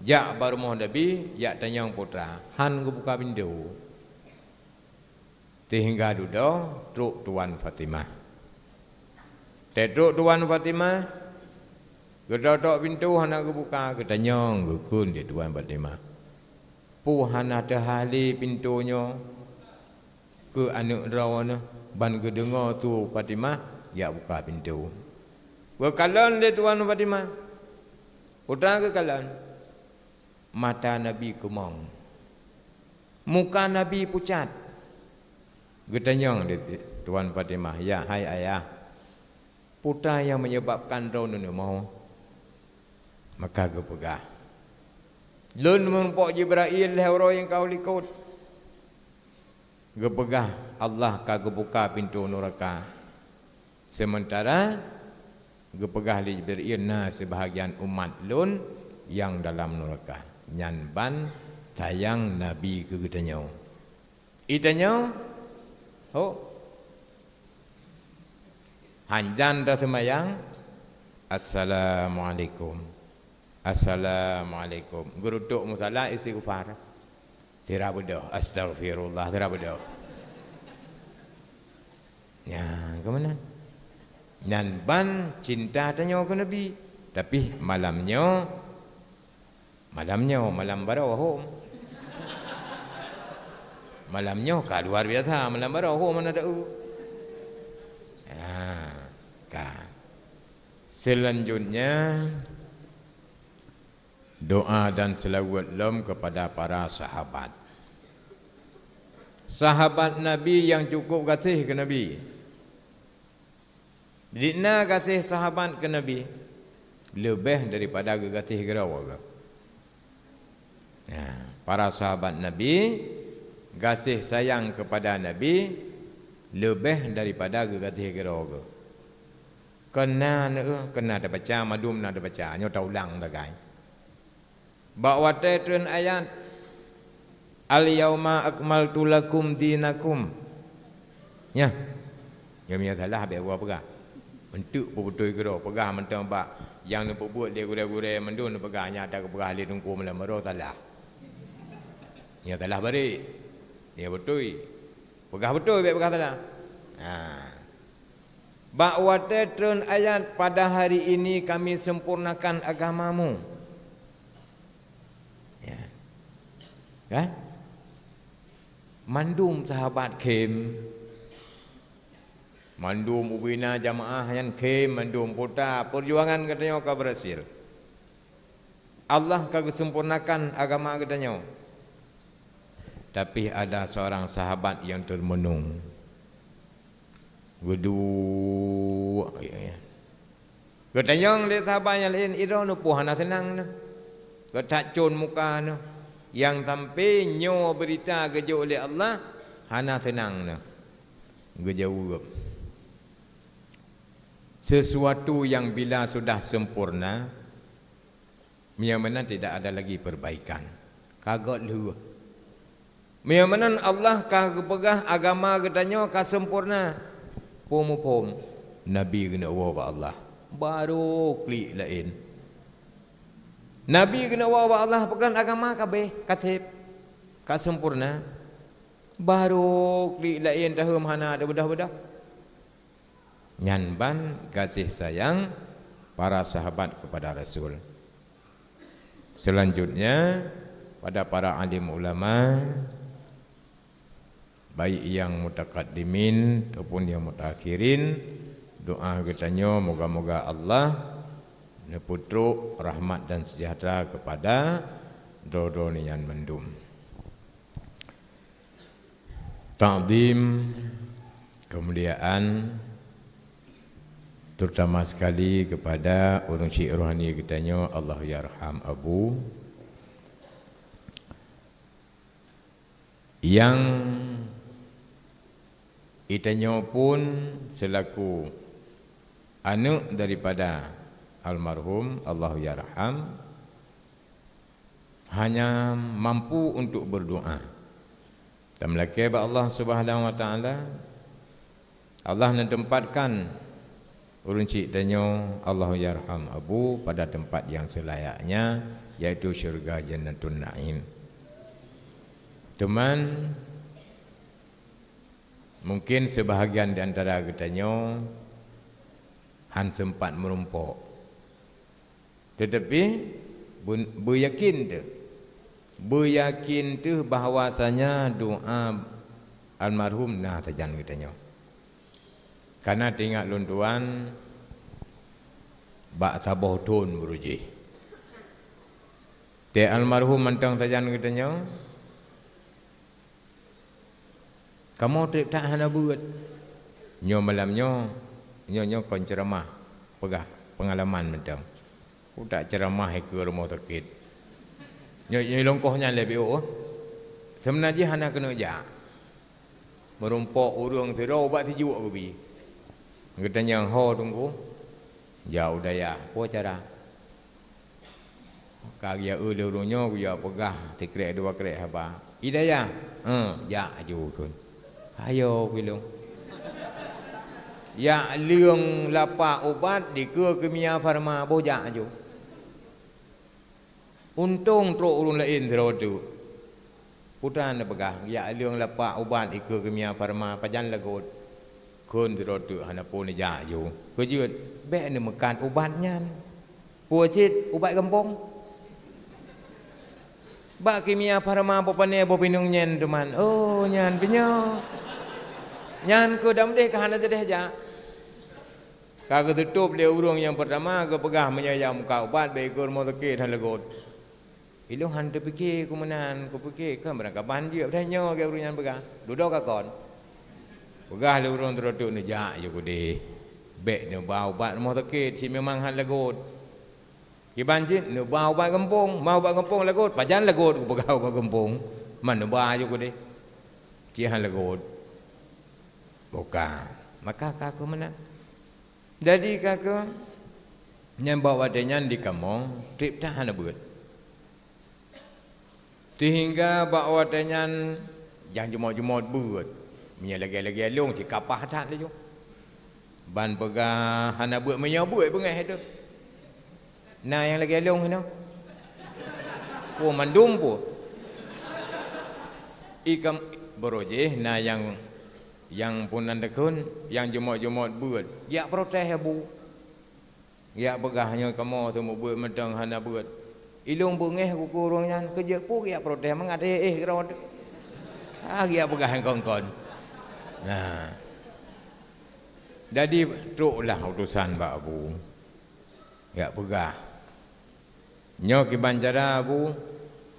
jak bak rumoh Nabi, jak tanyong putra, han geubuka pintoe. Sehingga dudoe trok Tuan Fatimah. Teutrok Tuan Fatimah, geutok-tok pintoe hana geubuka, geutanyong geukheun di Tuan Fatimah, "Peue hana teuhah lé pintoe nyoe keu aneuëk droeneuh?" Ban geudeungoe su Fatimah, jak buka pintoe. Geukalon lé Tuan Fatimah. Peue geukalon? Mata Nabi keumong. Muka Nabi pucat. Geutanyong di Tuan Fatimah, "Ya hai ayah, peue nyang menyebabkan droeneuh neumoe?" Maka geupeugah, "Lôn meurumpok Jibrail lhée uroe nyang ka u likot. Geupeugah Allah ka geubuka pintoe nuraka. Seumeuntara geupeugah lé Jibrail na sibahgian umat lôn nyang dalam nuraka." Nyan ban sayang Nabi keu geutanyoe. Itanyoe, ho, hanjan taseumayang, "Assalamualaikum. Assalamualaikum." Geurutok musala istighfar. Sira beudôh, "Astaghfirullah," sira beudôh. Nyan keumanan. Nyan ban cinta tanyoe keu Nabi. Tapi malam nyoe, malam nyoe, malam baroe hom. Malam nyoe ka luar biasa, malam baroe hom hana taeu. Ha, ka. Selanjutnya, doa dan selawat lom kepada para sahabat. Sahabat Nabi nyang cukup gaséh keu Nabi. Di na gaséh sahabat keu Nabi leubeh daripada geugaséh keudroe geuh. Nah, para sahabat Nabi gaséh sayang kepada Nabi leubeh daripada geugaséh keudroe geuh. Keunan, eh, keunan tabaca, mandum na tabaca, nyoe taulang sagai. Bak watée treun ayat, "Al-yauma akmaltu lakum dinakum." Nyan. Nyoe meunyoe salah, bék geupeugah. Eunteuk peubeutôi keudroe, peugah mantong bak nyang neupeubuet lé gurée-gurée mandum neupeugah, nyan tapeugah lé Teungku Malam Baroe salah. Nyan salah barek. Nyan beutôi. Peugah beutôi, bék peugah salah. Ha. Bak watée treun ayat, "Pada hari ini kami sempurnakan agamamu." Ya. Kan? Mandum sahabat khém. Mandum ubena jamaah nyan khém, mandum putra, peujuangan geutanyoe ka berhasil. Allah ka geusempurnakan agama geutanyoe. Tapi ada seorang sahabat yang termenung. Geuduek, ya, ya. Geutanyong lé sahabat nyang laén, "Droeneuh peue hana seunang neuh? Geutacon muka neuh. Nyang sampai nyoe beurita geujok lé Allah, hana seunang neuh." Geujaweueb, "Sesuatu yang bila sudah sempurna, meunyoe meunan tidak ada lagi perbaikan." Ka göt lheueh. Meunyoe meunan Allah ka geupeugah agama geutanyoe ka sempurna. Peue muphom? Nabi keuneuk woe bak Allah. Barô klik laén. Nabi keuneuk woe bak Allah, peugah agama ka abéh, ka sép, ka sempurna. Barô klik laén tahom hana ada beudah-beudah. Nyan ban gaséh sayang para sahabat kepada Rasul. Selanjutnya, pada para alim ulama, baik yang mutakaddimin ataupun yang mutakhirin, doa geutanyoe moga-moga Allah neupeutrok rahmat dan sejahtera kepada droe-droe nyan mandum. Takdim, kemuliaan, terutama sekali kepada ureuëng syik rohani geutanyoe, Allahyarham Abu, nyang geutanyoe pun selaku aneuëk daripada almarhum, Allahyarham, hanya mampu untuk berdoa. Tameulakée bak Allah Subhanahu wa Taala, Allah neutempatkan ureuëng chik tanyoe, Allahu yarham Abu, pada tempat yang selayaknya, yaitu syurga Jannatun Naim. Teuma, mungkin sebahagian di antara geutanyoe han sempat meurumpok. Teutapi, beu-, beuyakin teuh, beuyakin teuh bahwasanya doa almarhum na sajan geutanyoe. Kana teuingat lôn tuan, bak saboh thon beurujih. Tée almarhum mantong sajan geutanyoe, kamoe treb that hana beuet. Nyoe malam nyoe, nyoe, nyoe kon ceuramah, peugah peungalaman mantong. Kutak ceuramah ikeue rumoh sakét. Nyoe, nyoe lôn koh nyan lé B O. Seubeuna jih hana keuneuk jak. Meurumpok ureuëng sidroe ubat sijuek geubi. Geutanyong, "Ho Teungku, jak u dayah, peue cara?" Ka geujak eu lé ureuëng nyoe, geujak peugah sikrek dua krek haba. "I dayah?" "Eh, jak aju kheun." "Ayo, keu lôn." Jak leueng lapak ubat dikeue Kimia Farma, boh jak aju. Untông trok ureuëng laén sidroe teuk. Peue tan neupeugah, jak leueng lapak ubat ikeue Kimia Farma, pajan lagot. Kheun sidroe teuk hana peue neujak aju. Keujeuet, bék neumeukat ubat nyan. Peue cit ubat gampông? Bak Kimia Farma boh pané boh pineung nyan teuma. Oh, nyan pih nyoe. Nyan keuh dam deh ka hana teudeh jak. Ka geuteutôb lé ureuëng nyang peurtama, geupeugah, "Meunyoe jak meukat ubat, bék ikeue rumoh sakét, han lagot." Ilôn han teupike keu meunan, kupike kan beurangkaban jeuet, padahai nyoe gét ureuëng nyan peugah, "Dudoe ka kon." Peugah lé ureuëng sidroe teuk, "Neujak aju keudeh. Bék neuba ubat rumoh sakét, cit memang han lagot." Kiban cit, "Neuba ubat gampông, ma ubat gampông lagot, pajan lagot," kupeugah, "ubat gampông, man neuba aju keudeh. Cit han lagot." Bukan. Maka ka keu meunan. Jadi ka keu, nyan bak watée nyan di kamoe, treb that hana beuet. Sehingga bak watée nyan, nyang jumôt-jumôt beuet. Meunyoe lagée-lagée lôn, sikapah that laju. Ban peugah hana beuet, meunyoe beuet beungéh teuh. Na nyang lagée lôn hinoe? Peue mandum peue? Ikam beurojéh na nyang, nyang peunan deukheun, nyang jumôt-jumôt beuet. Jak protes Abu. Jak peugah nyoe kamoe teumeubeuet mantong hana beuet. Ilôn beungéh keu ureuëng nyan, keujeuet peue jak protes mangat éh-éh keudroe. Ah, jak peugah nyang kon-kon. Nah. Jadi, troklah utosan bak Abu. Jak peugah. Nyoe kiban cara, Abu,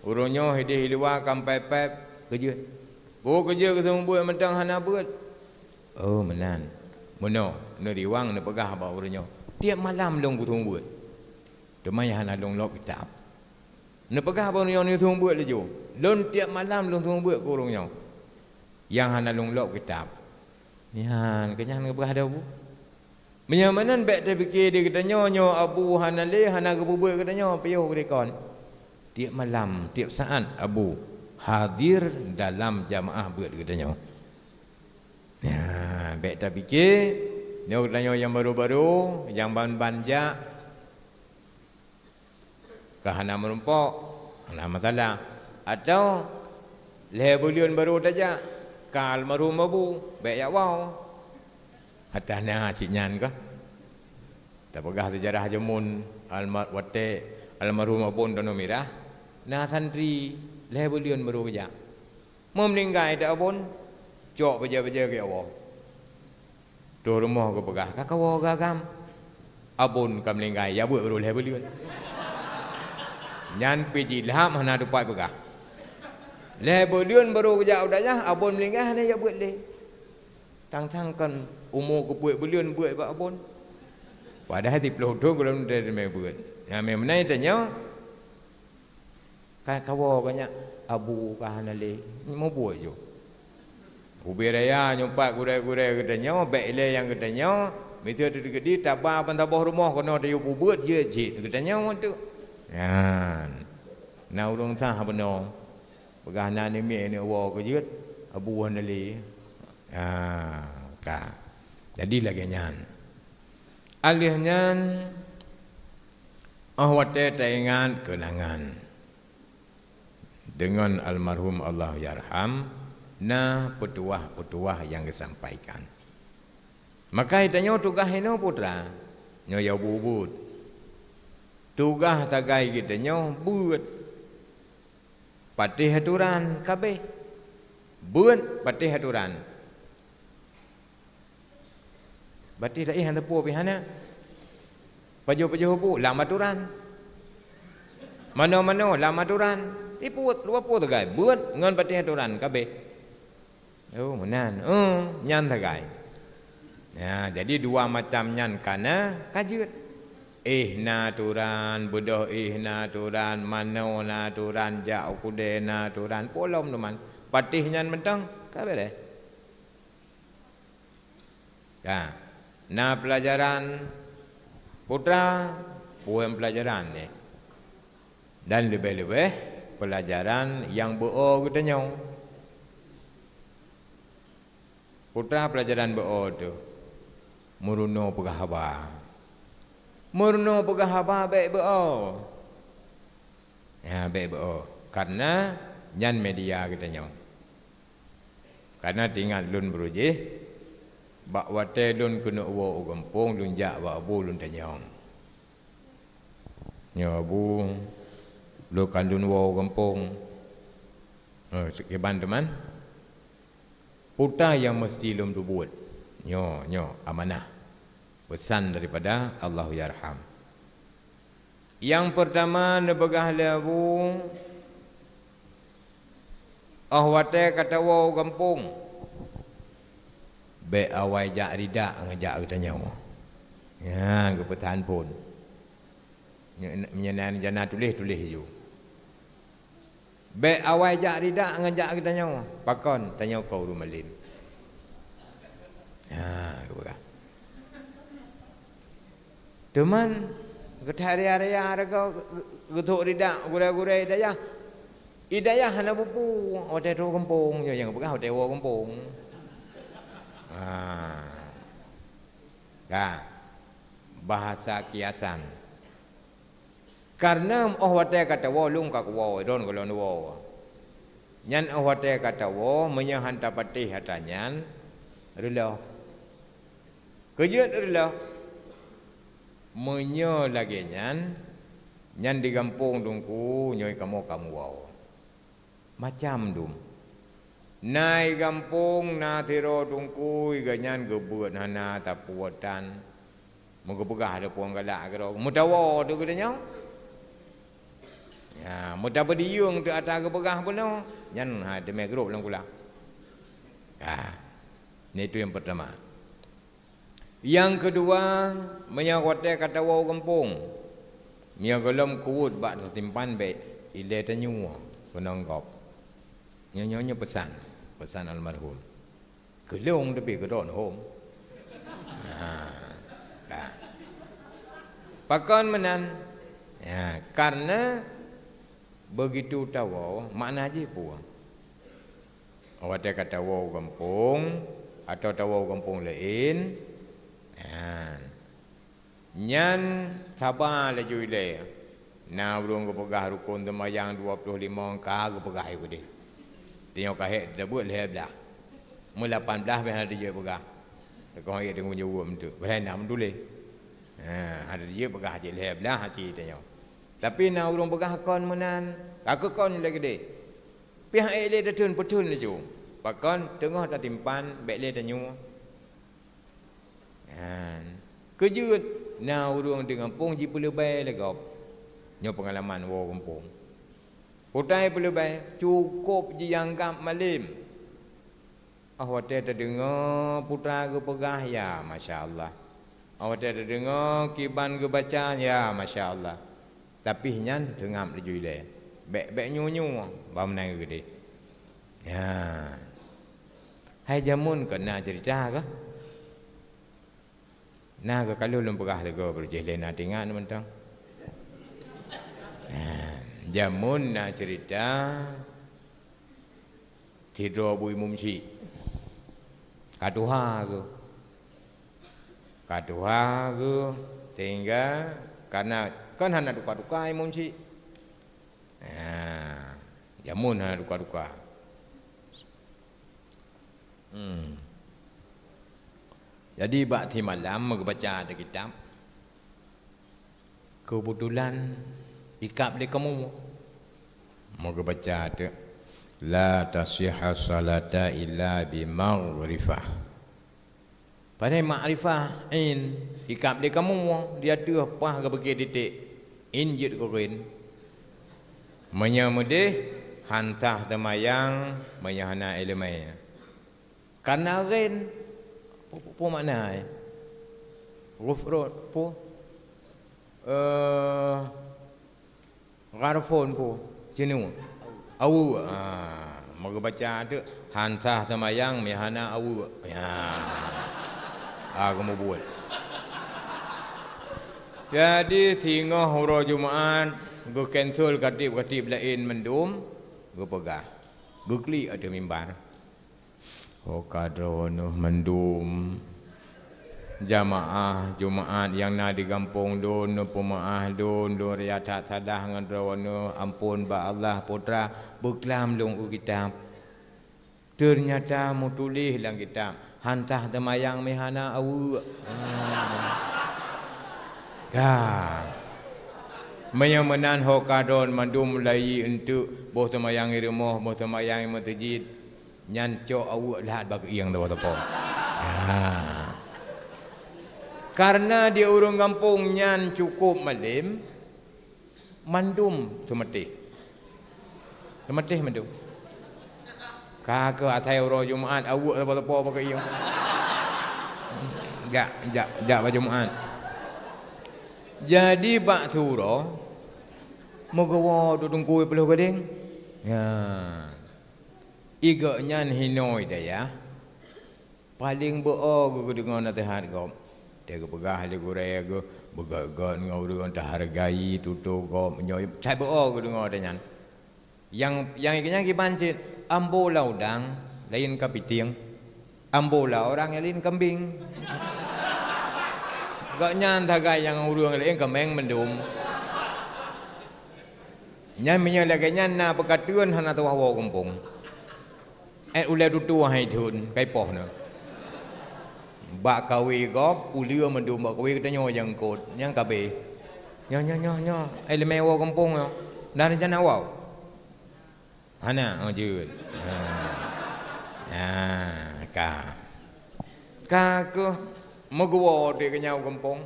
ureuëng nyoe ideh iluwa ka meupaép-paép, keujeuet. Peue keujeuet keu seumeubeuet mantong hana beuet? Oh, meunan. Meunoe, neuriwang neupeugah bak ureuëng nyoe, "Tieb malam lôn kuseumeubeuet. Teuma nyang hana lôn lôb kitab." Neupeugah bak ureuëng nyoe neuseumeubeuet laju, "Lôn tieb malam lôn seumeubeuet keu ureuëng nyoe nyang hana lôn lôb kitab." Nyan, keu nyan geupeugah lé Abu. Meunyoe meunan bék tapike di geutanyoe, nyoe Abu hana lé, hana geupeubeuet geutanyoe, piôh geulikon. Tieb malam, tieb saát Abu hadir dalam jamaah beuet geutanyoe. Nyan, bék tapike, nyoe geutanyoe nyang barô-barô, nyang ban-ban jak, ka hana meurumpok, hana masalah. Atau lhée buleuen barô tajak, ka almarhum Abu, bék jak woe. Atah na cit nyan kah? Tapeugah seujarah jameun alma-, watée almarhum Abon Danau Mirah, na santri lhée buleuen barô geujak. Meuninggai that Abon, cok bajée-bajée geujak woe. Troh rumoh geupeugah, "Ka kawoe agam." Abon ka meuninggai, jak beuet barô lhée buleuen. Nyan pih jilhab hana tupat peugah. Lhée buleuen barô geujak u dayah, Abon meuninggai hana jak beuet lé. Tang-tang kon umu geupeuet buleuen beuet bak Abon. Padahai siplôh thon gohlom teumé beuet. Nyang meunan tanyoe, ka kawoe geuh nyak, Abu ka hana lé, mubuet ju. Ubé raya nyoe pat gurée-gurée geutanyoe, bék ilée nyang geutanyoe, miseue teukeudi taba ban saboh rumoh keunoe tayue peubuet jeuet cit geutanyoe tu. Nyan. Na ureuëng sah bunoe, peugah na namiet neuk woe keu jeuet, abu hana lé. Ha, ka. Jadi lagée nyan. Alheuh nyan, óh watée taingat keunangan deungon almarhum Allahu yarham, na peutuwah-peutuwah nyang geusampaikan. Maka tanyoe tugaih inoe putra, nyoe ya ubit-ubit. Tugaih tagai geutanyoe beuet patéh atoran kabeh. Beuet patéh atoran. Berarti laén hana teupeu pih hana. Pajoh-pajoh bu lam atoran. Manoe-manoe lam atoran. Ipeuet luwa peuet tagai beuet ngon patéh atoran kabeh. Oh, meunan. Oh, nyan sagai. Ya, jadi dua macam nyan kana ka jeuet. Éh na atoran, beudôh éh na atoran, manoe na atoran, jak u keudè na atoran, polom teuma. Patéh nyan mantong ka beres. Ka. Na peulajaran putra, pueng peulajaran nyoe. Dan leubeh-leubeh peulajaran nyang beu-o geutanyoe. Putra peulajaran beu-o teuh, meurunoe peugah haba. Meurunoe peugah haba bék beu-o. Ya, bék beu-o. Karena nyan media geutanyoe. Karena teuingat lôn baroe jih, bak watée lôn keuneuk woe u gampông, lôn jak bak abu lôn tanyong. Nyoe abu, lôn kan lôn woe u gampông. Oh, kiban teuma. Peue nyang meusti lôn peubuet? Nyoe, nyoe amanah. Peusan daripada Allahu yarham. Nyang peurtama neupeugah lé abu, óh watée ka tawoe u gampông, bék awai jak ridak ngon jak geutanyoe. Nyan geupeutan phon. Nyan, nyan, nyan tuléh-tuléh ju. Bék awai jak ridak ngon jak geutanyoe, pakon tanyoe kon ureuëng malém. Ha, geupeugah. Teuma, geuthak raya-raya ragoe geuthok ridak gurée-gurée i dayah. I dayah hana bupu watée trok gampông, nyoe nyang geupeugah watée woe gampông. Ha. Ka. Bahasa kiasan. Karena óh watée ka tawoe lôn ka kuwoe, droen gohlom woe. Nyan óh watée ka tawoe, meunyoe han tapatéh atra nyan, reuloh. Keujeuet reuloh. Meunyoe lagée nyan, nyan di gampông Teungku, nyoe kamoe ka muwoe. Macam dum. Na i gampông na sidroe Teungku, gobnyan geubeuet hana tapuwoe tan. Meugeupeugah ada puang galak keudroe, meutawoe teuh geutanyoe. Ya, meutapeudiyeueng teuh atra geupeugah bunoe, nyan ha teumé grob lam kulah. Ah, nyan itu nyang peurtama. Nyang keudua, meunyoe watée ka tawoe u gampông, meunyoe gohlom kuweuet bak tasimpan bék ilée tanyue keunong gob. Nyoe, nyoe, nyoe peusan, peusan almarhum. Keu lôn tapi keu droen hom. Ha, ka. Pakon meunan? Ya, karena begitu tawoe, makna jih peue? Watée ka tawoe u gampông, atawa tawoe u gampông laén, nyan, nyan saba laju ilée. Na ureuëng geupeugah rukon seumayang dua ploh limong ka geupeugah ayue keudeh. Tanyoe ka hék tabeuet lhée blaih. Meulapan blaih beh hana jeuet peugah. Teuka ayat deungon jaweueb tu. Beh na meutuléh. Ha, hana jeuet peugah cit lhée blaih hase tanyoe. Tapi na ureuëng peugah kon meunan, ka keu kon lé keudeh. Pih ék lé tateun peuteun laju. Pakon teungoh tatimpan bék lé tanyue. Nyan. Keujeuet na ureuëng di gampông jipeuleubée lé gob. Nyoe peungalaman woe gampông. Putai peuleubée cukôp jianggab malém. Óh watée tadeungoe putra geupeugah, ya masya Allah. Óh watée tadeungoe kiban geubaca, ya masya Allah. Tapi nyan teungab laju ilée. Bék-bék nyoe-nyoe bak meunan geudeh. Ya. Hai jameun keu na ceurita kah? Na geukalon lôn peugah leugo beurujih lé na tingan mantong. Ya. Jameun na ceurita sidroe bu imum syik. Ka tuha geuh. Ka tuha geuh, sehingga kana kon hana tuka-tuka imum syik. Ha, jameun hana tuka-tuka. Hmm. Jadi bak simalam meugeubaca ateueh kitab, keubeutulan ikab lé kamoe. Meugeubaca ateueh, "La tasihha salata illa bi maghrifah." Padahai makrifah, ain, ikab lé kamoe, di ateueh paih geupiké titék, ain jeuet keu ghain. Meunyoe meudeh, han sah teumayang, meunyoe hana iéleumé. Kana ghain, peue, peue makna, eh? Huruf rot, peue? Eh, Gharfon peue? Cinu. Aweuek. Ha, meugeubaca teuk, han sah seumayang meuhana aweuek. Ya. Ha, geumubuet. Jadi, singoh uroe Jumaat, geucancel khatib-khatib laén mandum, geupeugah. Geuklik ateueh mimbar. Ho ka droeneuh mandum jamaah Jumaat nyang na di gampông lôn, peumaáh lôn, lôn raya that salah ngon droeneuh, ampôn bak Allah Putra, beuklam lôn u kitab. Teunyata meutuléh lam kitab, han sah teumayang meuhana aweuek. Ka. Meunyoe meunan ho ka droen mandum layi eunteuk, boh teumayang i rumoh, boh teumayang i meuseujid. Nyan cok aweuek that bak keuieng saboh sapo. Ha. Kareuna di ureuëng gampông nyan cukup malem, mandum seumatéh. Seumatéh mandum. Ka keuh asai uroe Jumaat, aweuek saboh sapo bak keuieng. Jak, jak, jak bak Jumaat. Jadi bak siuroe, meugeuwoe teungku i Pulo Gadeng. Ya. I gobnyan hinoe dayah, paleng beu-o geuh geudeungoe naseuhat gob. Watée geupeugah lé gurée geuh, beugét-gét ngon ureuëng teuhargai tutoe gob, nyoe that beu-o geudeungoe watée nyan. Nyang, nyang gobnyan kiban cit, ambo la udang, laén kapitieng. Ambo la orang nyang laén kambeng. Gobnyan sagai nyang ureuëng laén keuméng mandum. Nyan meunyoe lagée nyan na peukateuen hana tuwah woe gampông. Eh, ulée tutoe hai thon, kai poh na. Bak kawé gob, uleue mandum bak kawé geutanyoe nyang kot, nyang kabeh. Nyoe, nyoe, nyoe, nyoe, eh, leumé woe gampông nyoe. Na rencana woe? Hana, oh, jeuet. Ha. Ha, ka. Ka keuh meugeuwoe dek geunyau gampông.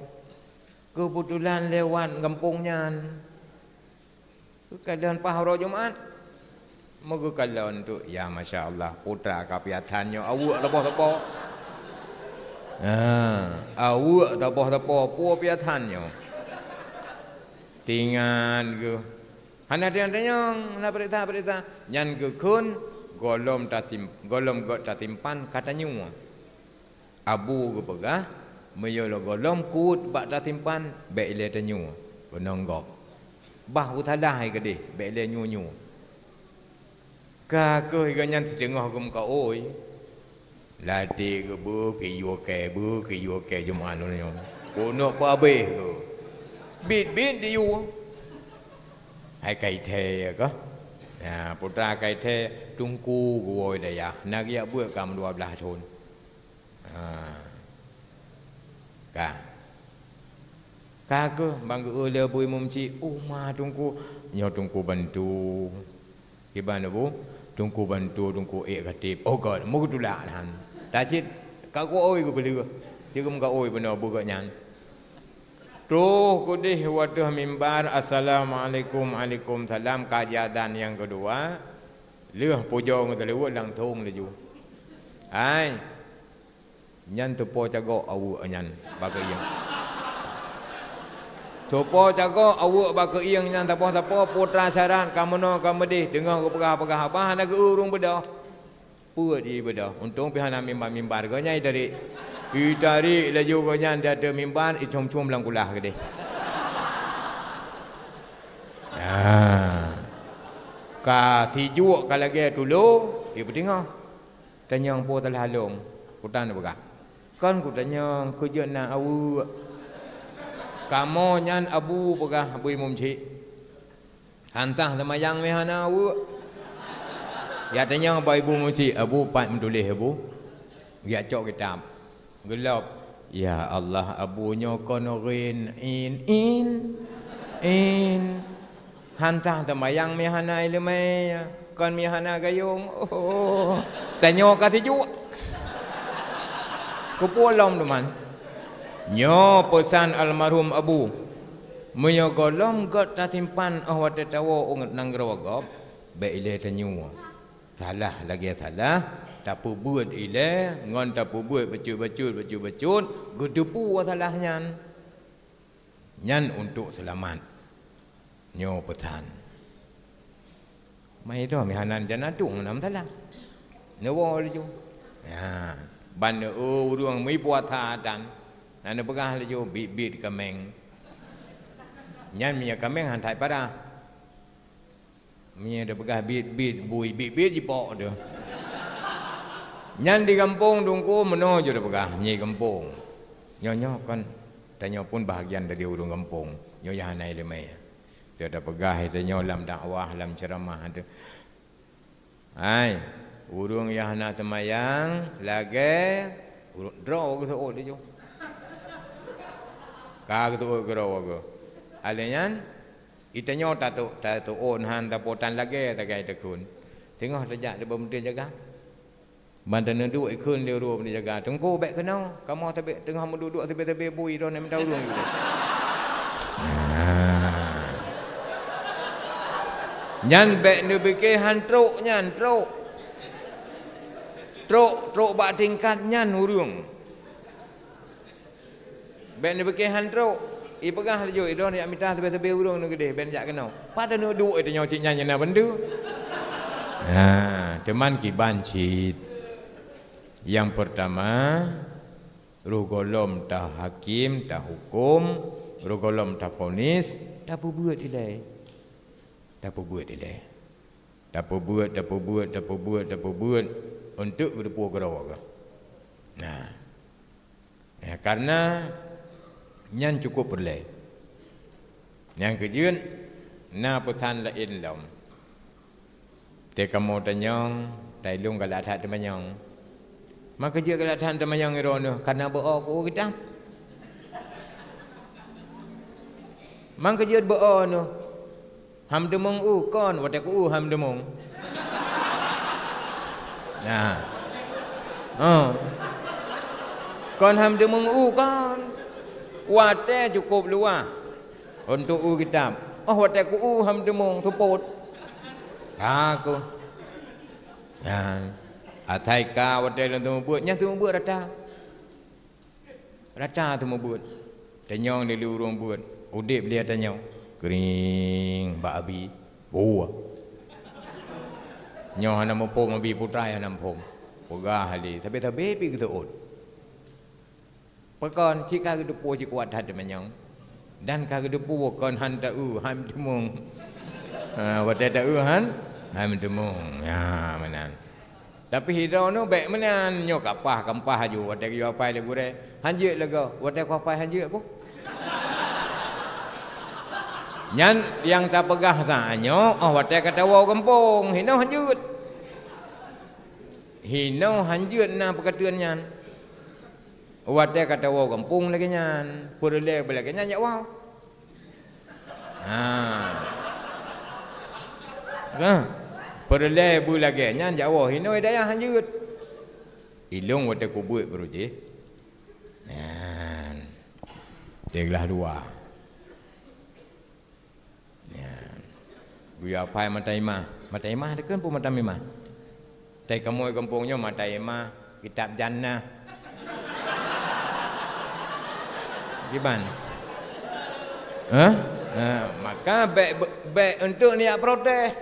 Keubeutulan lewat gampông nyan. Geukalon paih uroe Jumaat. Meugeukalon tu, ya, masya Allah, putra ka piatan nyoe, aweuek saboh-saboh. Ha, aweuek saboh-saboh, peue piatan nyoe. Tingat geuh. Hana tanyong-tanyong, hana peuriksa-peuriksa. Nyan geukheun gohlom tasim-, gohlom göt tasimpan ka tanyoe. Abu geupeugah, meunyoe lôn gohlom kuet bak tasimpan, bék ilée tanyoe, keunong gob. Bah beusalah hai keudeh, bék ilée nyoe-nyoe. Ka keuh gobnyan siteungoh geumeukaôi. Ladé geuh beu keu yue kée, beu keu yue kée Jumaat nyoe. Keuneuk peuhabéh geuh. Bit-bit diyue. Hai kai thée keuh. Ya, putra kai thée Teungku geuwoe dayah. Na geujak beuet ka meudua blaih thon. Ha. Ka. Ka keuh ban geu-eu lé bu imum cit, "Oh, ma Teungku, nyoe Teungku bantu." Kiban bu, "Teungku bantu, Teungku ék khatib." Oh God, meugeutulak nan. Tasit ka ku oi geupeuleueh. Sigoe ka oi bunoe bu gobnyan. Troh keudeh u ateueh mimbar, "Assalamualaikum, alaikum salam," ka jiazan nyang keudua. Lheueh pujoe ngon seulaweuet langsong laju. Hai, nyan teupo cagok aweuek nyan bak keuieng. Teupo cagok aweuek bak keuieng nyan sapoh-sapoh putra syarat ka meunoe ka meudeh deungoe geupeugah-peugah haba hana geu-eu ureuëng beudôh. Peuet ié beudôh, untông pih hana mimbar-mimbar geuh nyang itarék. Itarék laju geuh nyan di ateueh mimbar, icom-com lam kulah keudeh. Ah, Ka sijuek ka lagée tulo, ipeuteungoh. Tanyong po teulah lông, kutan peugah. Kon kutanyong keu jeuet na aweuek. Kamoe nyan abu peugah abu imum chik. Hantah teumayang meuhana aweuek. Ya tanyong bak ibu mucik, abu pat meutuléh abu. Ya cok kitab. Geulop. Ya Allah, abu nyoe kon ghin in in in. Hantah teumayang meuhana ileumé, kon meuhana gayong. Oh, tanyoe ka sijuek. Keupeue lom teuma. Nyoe peusan almarhum abu. Meunyoe gohlom gét tasimpan óh watée tawoe u nanggroe gob, bék ilée tanyue. Salah lagée salah, tapeubeuet ilée ngon tapeubeuet bacut-bacut, bacut-bacut, geuteupeue salah nyan. Nyan untuk seulamat. Nyoe peusan. Mai droe meuhana jan atong meunan salah. Neuwoe laju. Ya, ban eu ureuëng meupuasa dan na neupeugah laju biet-biet kaméng. Nyan meunyoe kaméng han that parah. Meunyoe teupeugah biet-biet bui, biet-biet jipok tu. Nyan di gampông Teungku meunoe jeuet teupeugah, meunyoe gampông. Nyoe-nyoe kon tanyoe pun bahagian dari ureuëng gampông. Nyoe nyang hana ileumé. Teupeugah tanyoe lam dakwah, lam ceuramah tu. Hai, ureuëng nyang hana seumayang lagée ureuëng droe geuseuôt laju. Ka geuseuôt keudroe geuh. Alèh nyan, itanyoe tatuk, tatuôn han tapotan lagée tagai takheun. Teungoh tajak di beumeudeh jaga. Ban taneuduek ikheun lé ureuëng di jaga, "Teungku, bék keunoe, kamoe teungoh meuduek-duek teubi-teubi bui droeneuh mita ureuëng." Nah. Nyan bék neubike han trok nyan, trok. Trok, trok bak tingkat nyan ureuëng. Bék neubike han trok. Ipeugah laju, "Idroeneuh jak mita teubi-teubi ureuëng neugeudeh, bék jak keunoe." Padahai neuduek tanyoe cit nyan nyang na beundu. Nah, teuma kiban cit. Nyang peurtama, roh gohlom tahakém, tahukôm, roh gohlom tafonis, tapeubeuet ilée. Tapeubeuet ilée. Tapeubeuet, tapeubeuet, tapeubeuet, tapeubeuet, untuk geuteupeue keudroe geuh. Nah. Ya, karena nyan cukup peureulée. Nyang keujeuet, na peusan laén lom. Teukamoe tanyong, tailung galak that teumanyong. Maka jeuet galak that teumanyong droeneuh, karena beu-o keu kitab. Maka jeuet beu-o neuh. Ham teumong u kon, watée ku u ham teumong. Nah. Oh. Kon ham teumong u kon. Watée cukup luwah untuk u kitab. Oh, watée ku u ham teumong, seupôt. Ka ku. Nah. Asai ka watée lôn teumeubuet, nyan teumeubuet rata. Rata teumeubuet. Tanyong lé ureuëng buet. Udeb lé tanyong. Kring bak abi. Buah. Nyoe hana muphom abi putra hana muphom. Peugah lé. Tapi-tapi pi geuteuôt. Pakon cit ka geuteupeue cit kuat that teumanyong. Dan ka geuteupeue kon han ta-eu, han teumong. Ha, watée ta-eu han, han teumong. Ya, meunan. Tapi hidroe nyoe bék meunan, nyoe kapah kampah aju watée geuyue apai lé gurée. Han jeuet leugo, watée ku apai han jeuet ku. Nyan nyang tapeugah sa nyoe, oh watée ka tawoe gampông, hinoe han jeuet. Hinoe han jeuet na peukateuen nyan. Watée ka tawoe gampông lagée nyan, peureulée beulagée nyan jak woe. Ha. Nah, peureulée beulagée nyan jak woe hinoe dayah han jeuet. Ilong watée kubeuet beurujih. Nyan. Teulah dua. Nyan. Geuyue apai mata imah. Mata imah dikeuen peue mata imah? Tai kamoe gampông nyoe mata imah kitab jannah. Kiban? Hah? Ha, maka bék, bék untuk niat protes.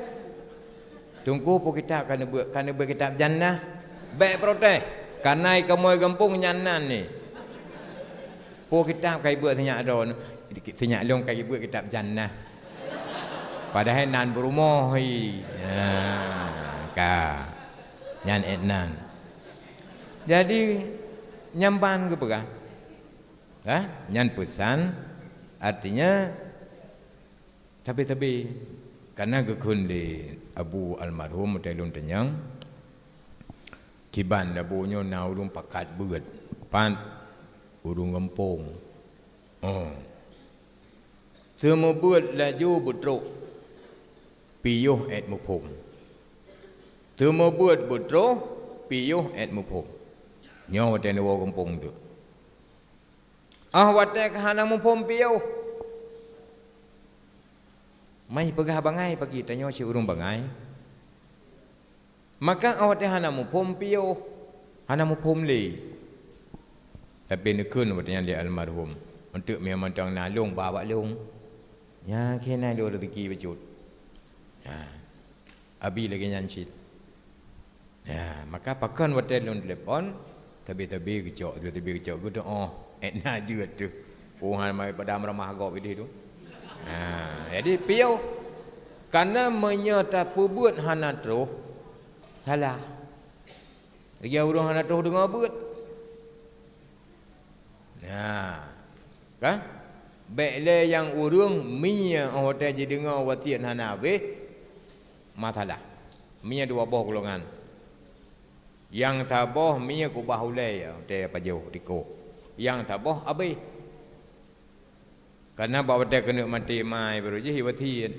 Teungku peue kitab ka neubeuet, ka neubeuet kitab jannah. Bék protes. Kareuna kamoe gampông nyan nan ni. Peue kitab ka ibeuet sinyak droe, sinyak lôn ka ibeuet kitab jannah. Padahai nan peurumoh hi. Ha, ka. Nyan ék nan. Jadi, nyan ban geupeugah. Ha? Nyan peusan, artinya, tabe-tabe. Karena geukheun lé Abu almarhum watée lôn tanyong, kiban Abu nyoe na ureuëng pakat beuet, pat ureuëng gampông. Oh. Seumeubeuet laju beutrok, piôh ék muphom. Seumeubeuet beutrok, piôh ék muphom. Nyoe watée neuwoe gampông tu. Ah watée ka hana muphom piôh. Mai peugah bangai pagi tanyoe si ureuëng bangai. Maka awak teuh hana muphom piôh, hana muphom lé. Tapi neukheun watée nyan lé almarhum, "Eunteuk meunyoe mantong na lôn ba bak lôn, nyang keunan lôn reuzeki bacut." Nah, abi lagée nyan cit. Nah, maka pakon watée lôn telepon, tabi-tabi geucok, tabi-tabi geucok, geudoh, oh, ék na jeuet teuh. Oh, hana mai padam ramah gob ideh tu. Nah, jadi piôh. Karena meunyoe tapeubuet hana troh, salah. Lagi ureuëng hana troh deungoe beuet. Nah, kan? Bék lé nyang ureuëng mie óh watée jideungoe wasiet hana habéh, masalah. Mie dua boh golongan. Nyang saboh mie kubah ulée ya, watée pajoh tikoh. Nyang saboh habéh. Karena bak watée keuneuk maté mai baru jih wasiet.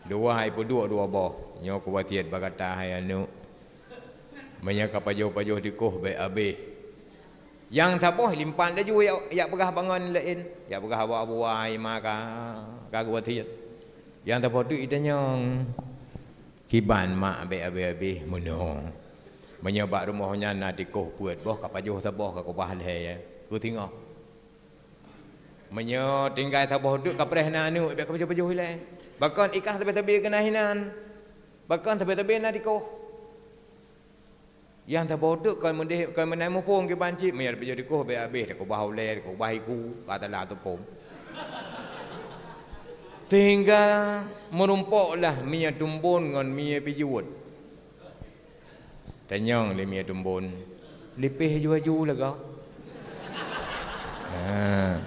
Dua hai peuduek dua boh. Nyoe kuwasiet bak gata hai aneuk. Meunyoe ka pajoh-pajoh tikoh bék habéh. Nyang saboh limpat laju jak, jak peugah bangon laén, jak peugah awak buai maka ka geuwasiet. Nyang saboh tu itanyong, "Kiban mak bék habéh-habéh meunoe? Meunyoe bak rumoh nyan na tikoh peuet boh, ka pajoh saboh ka kubah lhée, ya. Keu singoh." Meunyoe tinggai saboh teuk kapreh na aneuk, bék kapajoh-pajoh ilée. Pakon ikah sabe-sabe keunan hinan. Pakon sabe-sabe na tikoh. Nyang saboh teuk kon meudeh, kon meunan muphom kiban cit, meunyoe pajoh tikoh bék habéh, takubah ulée, takubah iku, ka tala teupom. Sehingga meurumpok lah mie tumbon ngon mie pijuet. Tanyong lé mie tumbon, lipéh ju-aju lagoe. Ha.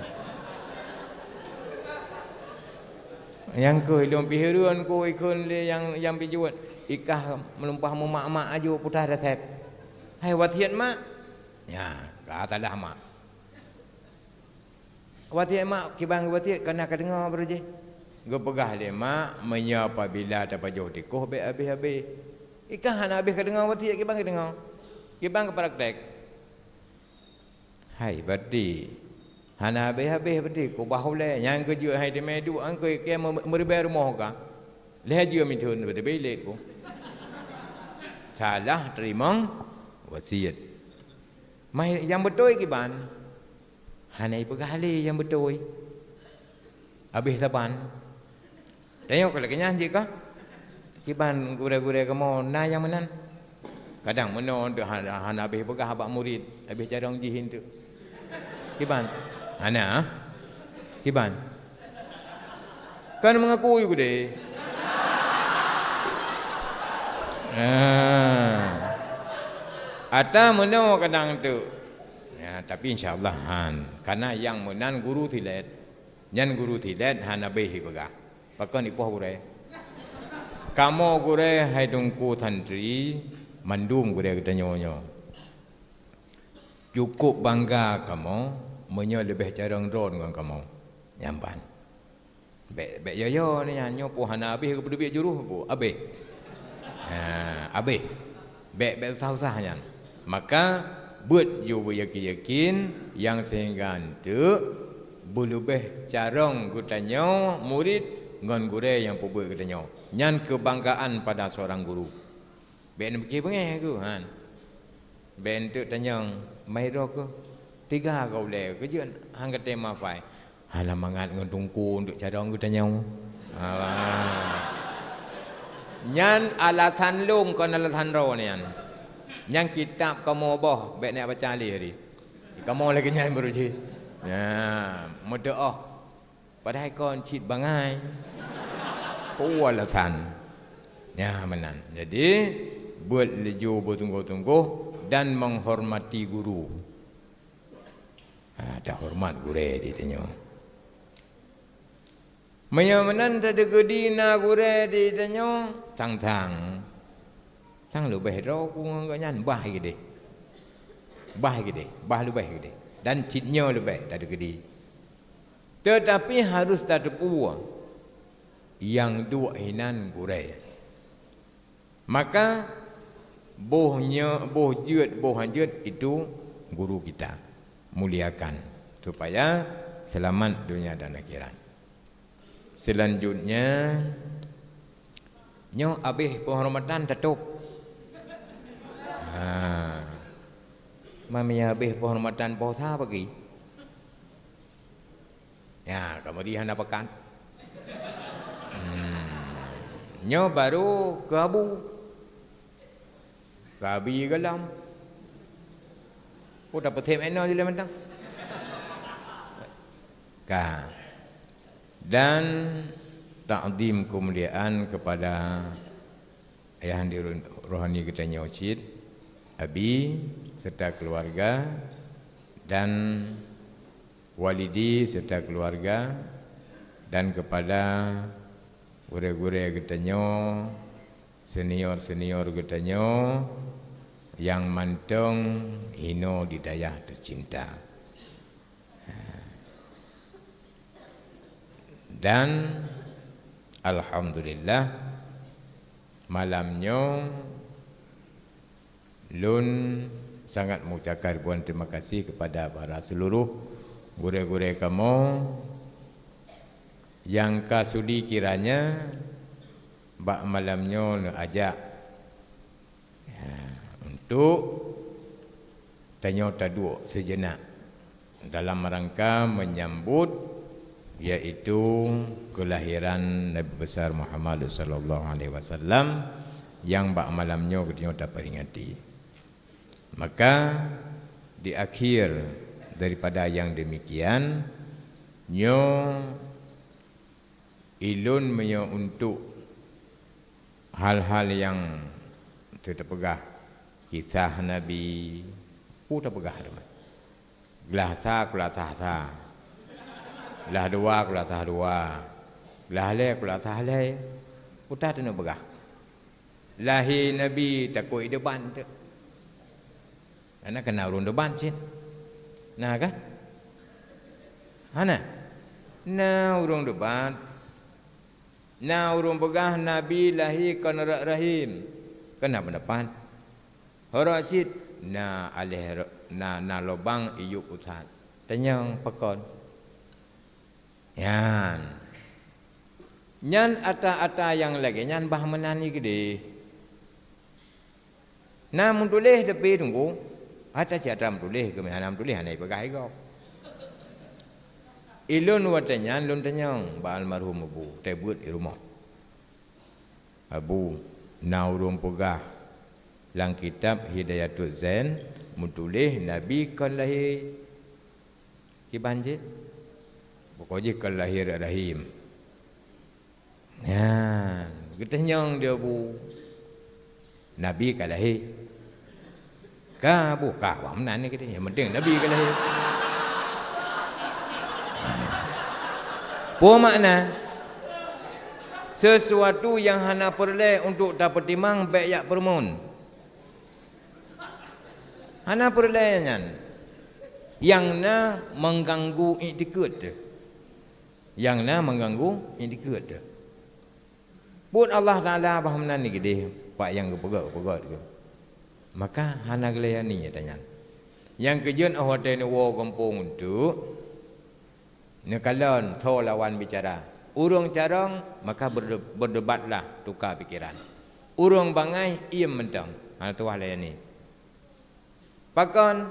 Nyang keuh ilôn pih hireuen ku ikheun lé nyang, nyang pijuet. Ikah meulumpah mumak-mak aju putah daseb. Hai wasiet mak. Nya, ka salah mak. Wasiet mak, kiban geuwasiet, ka na ka deungoe baru jih. Geupeugah lé mak, meunyoe apabila tapajoh tikoh bék habéh-habéh. Ikah hana habéh ka deungoe wasiet, kiban ka deungoe. Kiban ka praktek. Hai, berarti hana habéh-habéh berarti kubah ulée. Nyang keujeuet hai teumé duek angkoi kée me-, meuribée rumoh ka. Lhée jeuem ithon berarti bilet ku. Salah teurimong wasiet. Mai nyang beutôi kiban? Hana ipeugah lé nyang beutôi. Habéh saban. Tanyoe ka lagée nyan jih kah? Kiban gurée-gurée kamoe na nyang meunan? Kadang meunoe teuk hana, hana habéh peugah bak murit, habéh carông jih eunteuk. Kiban? Hana? Kiban? Kan meungakui gudée. Ah. Ata meunoe kadang teuk. Ya, tapi insya Allah han. Karena nyang meunan guru silet. Nyan guru silet hana habéh ipeugah. Pakon ipoh gurée? Kamoe gurée hai teungku santri, mandum gurée geutanyoe nyoe. Cukup bangga kamoe meunyoe leubeh carông droe ngon kamoe. Nyan ban. Bék, bék yo-yo nyan, nyoe po hana habéh geupeuteubiet juroh po, habéh. Ha, habéh. Bék, bék usah-usah nyan. Maka, beuet ju beuyakin-yakin nyang sehingga eunteuk beuleubeh carông geutanyoe murit ngon gurée nyang peubeuet geutanyoe. Nyan keubanggaan pada seorang guru. Bék neupiké beungéh keuh, han. Bék eunteuk tanyong, "Mai droe keuh, tiga ka ulée, keu jeuet han katé mafai." Hana mangat ngon teungku eunteuk carông geutanyoe. Alah. Nyan alasan lôn kon alasan droe nyan. Nyan kitab kamoe boh, bék neuk baca lé hari. Kamoe lagée nyan baru jih. Nah, meuteuoh. Padahai kon cit bangai. Peue alasan? Nyan meunan. Jadi, beuet laju beutunggoh-tunggoh dan menghormati guru. Ha, tahoreumat gurée di tanyoe. Meunyoe meunan tateukeudi na gurée di tanyoe, sang-sang. Sang leubeh droe ku ngon gobnyan, bah keudeh. Bah keudeh, bah leubeh keudeh. Dan cit nyoe leubeh tateukeudi. Teutapi harôh tateupeue nyang duek hinan gurée. Maka boh nyo-, boh jeuet, boh hanjeuet itu guru kita. Muliakan supaya selamat dunia dan akhirat. Selanjutnya, nyoe abéh penghormatan tatôb. Ha. Meunyoe abéh penghormatan poh sa pagi. Ya, kamoe di hana pakat. Hmm. Nyoe baru keu abu. Keu abi galam. Oh, dapeutem eno jileh mantong. Ka. Dan takzim kemuliaan kepada ayahanda rohani geutanyoe cit, abi serta keluarga, dan walidi serta keluarga, dan kepada gurée-gurée geutanyoe, senior-senior geutanyoe nyang mantong hino di dayah teucinta. Dan alhamdulillah, malam nyoe lôn sangat mengucapkan ribuan terima kasih kepada para seluruh gurée-gurée kamoe nyang ka sudi kiranya bak malam nyoe neuajak, ya, untuk tanyoe taduek seujenak dalam rangka menyambut, yaitu kelahiran Nabi Besar Muhammad sallallahu alaihi wasallam nyang bak malam nyoe geutanyoe taperingati. Maka di akhir daripada yang demikian, nyoe ilôn meunyoe untuk hal-hal nyang teupeugah kisah Nabi, peue tapeugah teuma. Glah sa, kulah sa sa. Glah dua, kulah sa dua. Glah lhée, kulah sa lhée. Peue ta teuneuk peugah. Lahé Nabi takot debat teuk. Karena keu na ureuëng debat cit. Na kah? Hana. Na ureuëng debat. Na ureuëng peugah Nabi lahé kon rot rahim. Keu na peundapat. Horok cit na aléh ro-, na, na lubang iyup pusat. Tanyong pakon. Nyan. Nyan ata-ata nyang lagée nyan bah meunan keudeh. Na meutuléh tapi teungku, ata cit ata meutuléh, keumian hana meutuléh hana jipeugah lé gob. Ilôn watée nyan lôn tanyong bak almarhum Abu, watée beuet di rumoh. Abu, na ureuëng peugah lam kitab Hidayatul Zain meutuléh Nabi kon lahé kiban cit? Pokok jih kon lahé rot rahim. Nyan, geutanyong di Abu, Nabi ka lahé? Ka, Abu, ka, bah meunan ni kita. Yang penting Nabi ka lahé. Peue makna? Sesuatu yang hana peureulée untuk tapeutimang bék jak peureumeun. Hana peureulée nyan. Nyang na mengganggu iktikeuet teuh. Nyang na mengganggu iktikeuet teuh. Buet Allah Taala bah meunan keudeh bak nyang geupeugét-geupeugét geuh. Maka hana geulayani ata nyan. Nyang keujeuet óh watée neuwoe gampông untuk neukalon tho lawan bicara. Ureuëng carông maka berde-, berdebatlah tuka pikiran. Ureuëng bangai iem mantong, hana tuah layani. Pakon?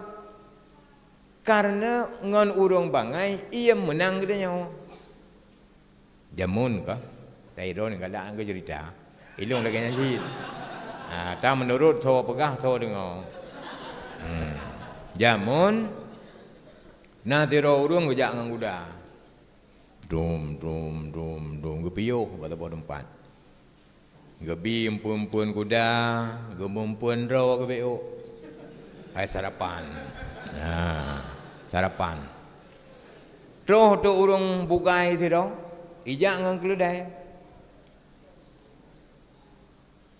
Kareuna ngon ureuëng bangai iem meunang geutanyoe. Jameun ka, ta idroe galak ngon ceurita. Ilôn lagée nyan cit. Ha, ta meunurot tho peugah tho deungoe. Hmm. Jameun na sidroe ureuëng geujak ngon guda. Dum, dum, dum, dum, geupiôh bak saboh teumpat. Geubi eumpeuen-eumpeuen kuda, geumeueumpeuen droe geubeuôk. Hai sarapan. Nah, sarapan. Troh teuk ureuëng bugai sidroe, ijak ngon keuleudai.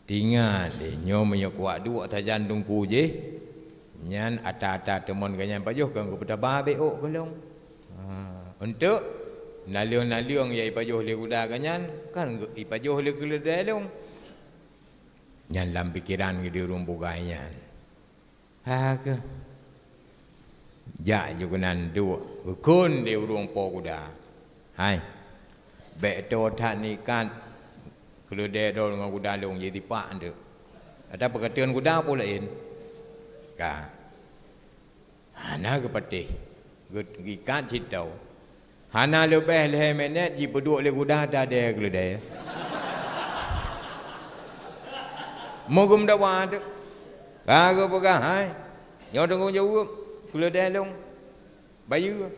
Tingat lé, nyoe meunyoe kuwak duek sajan teungku jih, nyan ata-ata teumon geuh nyan pajoh kon geupeutaba beuôk keu lôn. Ha, eunteuk naleueng-naleueng nyang ipajoh lé kuda geuh nyan kan geu-, ipajoh lé keuleudai lôn. Nyan lam pikeran geuh di ureuëng bugai nyan. Ka kheueh. Jak ju keunan duek, geukheun lé ureuëng po kuda. Hai, bék toe that neuikat keuleudai droe ngon kuda lôn, jitipak eunteuk. Ata peukeuteun kuda peue laén? Ka. Hana geupatéh. Geu-, geuikat cit toe. Hana leubeh lhée minét jipeuduek lé kuda tadée keuleudée. Meugeumeudawa teuk. Ka geupeugah, "Hai, nyoe tanggong jaweueb keuleudée lôn. Bayeue.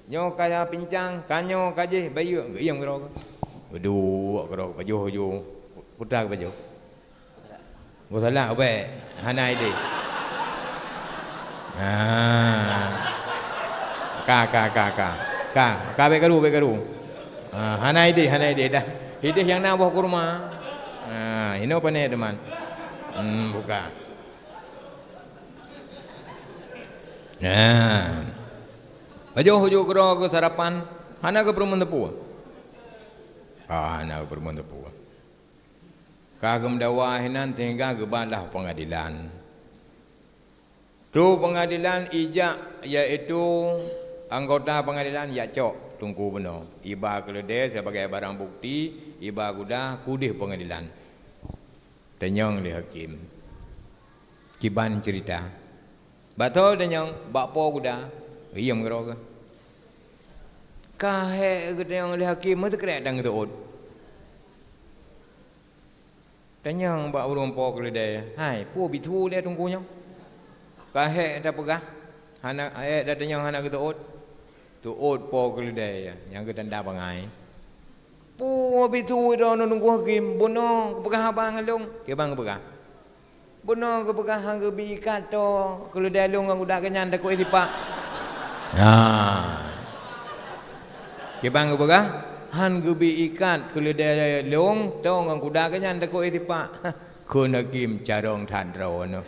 Nyoe ka pincang, ka nyoe ka jih, bayeue." Geuiem keudroe. Geuduek keudroe, pajoh ju. Putra geupajoh. Geusalak ubé hana idéh. Ha. Ka, ka, ka, ka. Ka, ka bék karu, bék karu. Ha, hana idéh, hana idéh dah. Idéh nyang na boh kurma. Ha, inoe pane teuma. Hmm, buka. Ha. Pajoh ujoe keudroe keu sarapan, hana geupeurumeun teupeu. Ha, hana geupeurumeun teupeu. Ka geumeudawa hinan sehingga geuba lam peungadilan. Trok peungadilan ijak, yaitu anggota peungadilan jak cok teungku bunoe. Iba keuleudée sibagai barang bukti, iba kuda keudeh peungadilan. Tanyong lé hakim, "Kiban ceurita?" "Bathol tanyong, bak po kuda." Geuiem keudroe. Ka hék geutanyong lé hakim, meuseukrek tan geuteuôt. Tanyong bak ureuëng po keuleudée, "Hai, peue bisu lé teungku nyoe?" Ka hék tapeugah, hana, hék tatanyong hana geuteuôt. Teuôt po keuleudée nyang geutanda bangai. "Peue bisu droeneuh teungku hakim, bunoe geupeugah haba ngon lôn?" Kiban geupeugah. "Bunoe geupeugah han geubi ikat toe keuleudée lôn ngon kuda geuh nyan takot jitipak." Ha. Kiban geupeugah, "Han geubi ikat keuleudée lôn toe ngon kuda geuh nyan takot jitipak." Kheun hakim carông that droeneuh.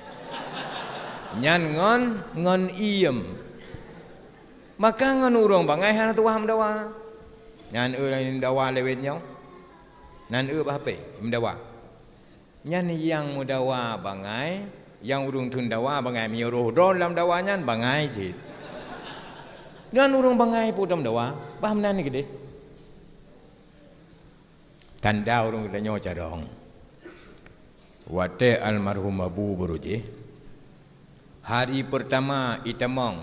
Nyan ngon, ngon iem. Maka ngon ureuëng bangai hana tuwah meudawa. Nyan eu nyang meudawa lewet nyoe. Nan eu bah pih meudawa. Nyan nyang meudawa bangai, nyang ureuëng teun dawa bangai, meunyoe roh droe lam dawa nyan bangai cit. Ngon ureuëng bangai peue tameudawa, bah meunan keudeh. Tanda ureuëng geutanyoe carông. Watée almarhum Abu Barujih, hari peurtama itamong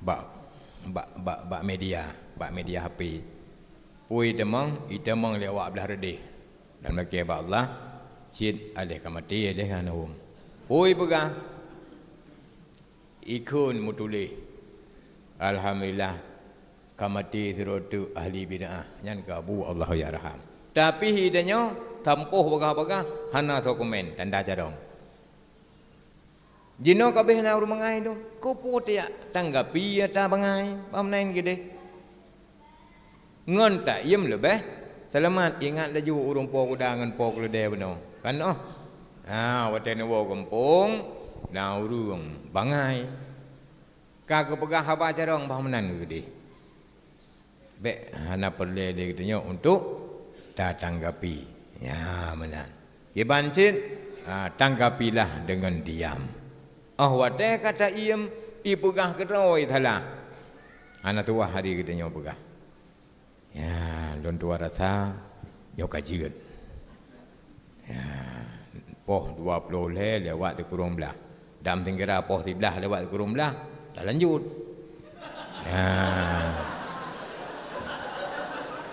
bak, bak, bak, bak media, bak media H P. Peue itamong, itamong lé awak blah reudeh. Dan meukée bak Allah, cit aléh ka maté, aléh hana hom. Peue ipeugah, ikheun meutuléh, "Alhamdulillah, ka maté sidroe teuk ahli bid'ah, nyan keu Abu, Allahu yarham." Tapi itanyoe tampôh bagah-bagah, hana soe komen, tanda carông. Jinoe ka abéh na ureuëng bangai tu, keupeue tajak tanggapi ata bangai, bah meunan keudeh. Ngon taiem leubeh seulamat, ingat laju ureuëng po kuda ngon po keuleudée bunoe. Kan oh? Ha, watée neuwoe gampông, na ureuëng bangai. Ka geupeugah haba carông, bah meunan keudeh. Bék hana peureulée lé geutanyoe untuk tatanggapi. Nya meunan. Kiban cit, ha, tanggapilah deungon diam. Oh watée ka taiem, ipeugah keudroe salah. Hana tuwah hari geutanyoe peugah. Ya, lôn tuwah rasa nyoe ka jeuet. Ya, poh dua ploh lhée lewat sikureueng blaih. Dam singkira poh siblaih lewat sikureueng blaih, talanjut. Ya.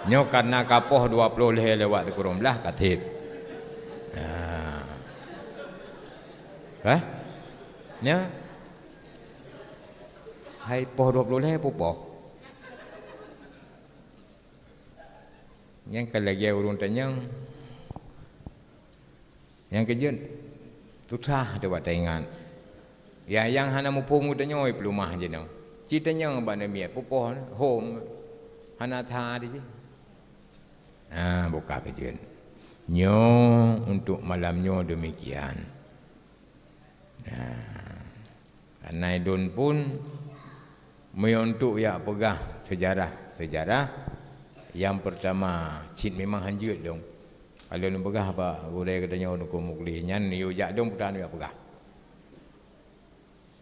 Nyoe karna ka poh dua ploh lhée lewat sikureueng blaih ka seb. Ya. Hah? Nyoe? Hai poh dua ploh lhée peue poh? Nyang ka lagée ureuëng tanyong, nyang keujeuet, susah teuh bak taingat. Ya, nyang hana muphom geutanyoe peulumah jinoe. Ci tanyong bak namiet, pupoh, hom, hana that jih. Ah, buka keujeuet. Nyoe untuk malam nyoe demikian. Nah, kareuna idon pun meunyoe untuk yak peugah sejarah-sejarah, yang pertama cit memang hanjeuet dong. Kalau neupeugah bak gurée geutanyoe nuko mukli nyan yue jak dong putra yak peugah.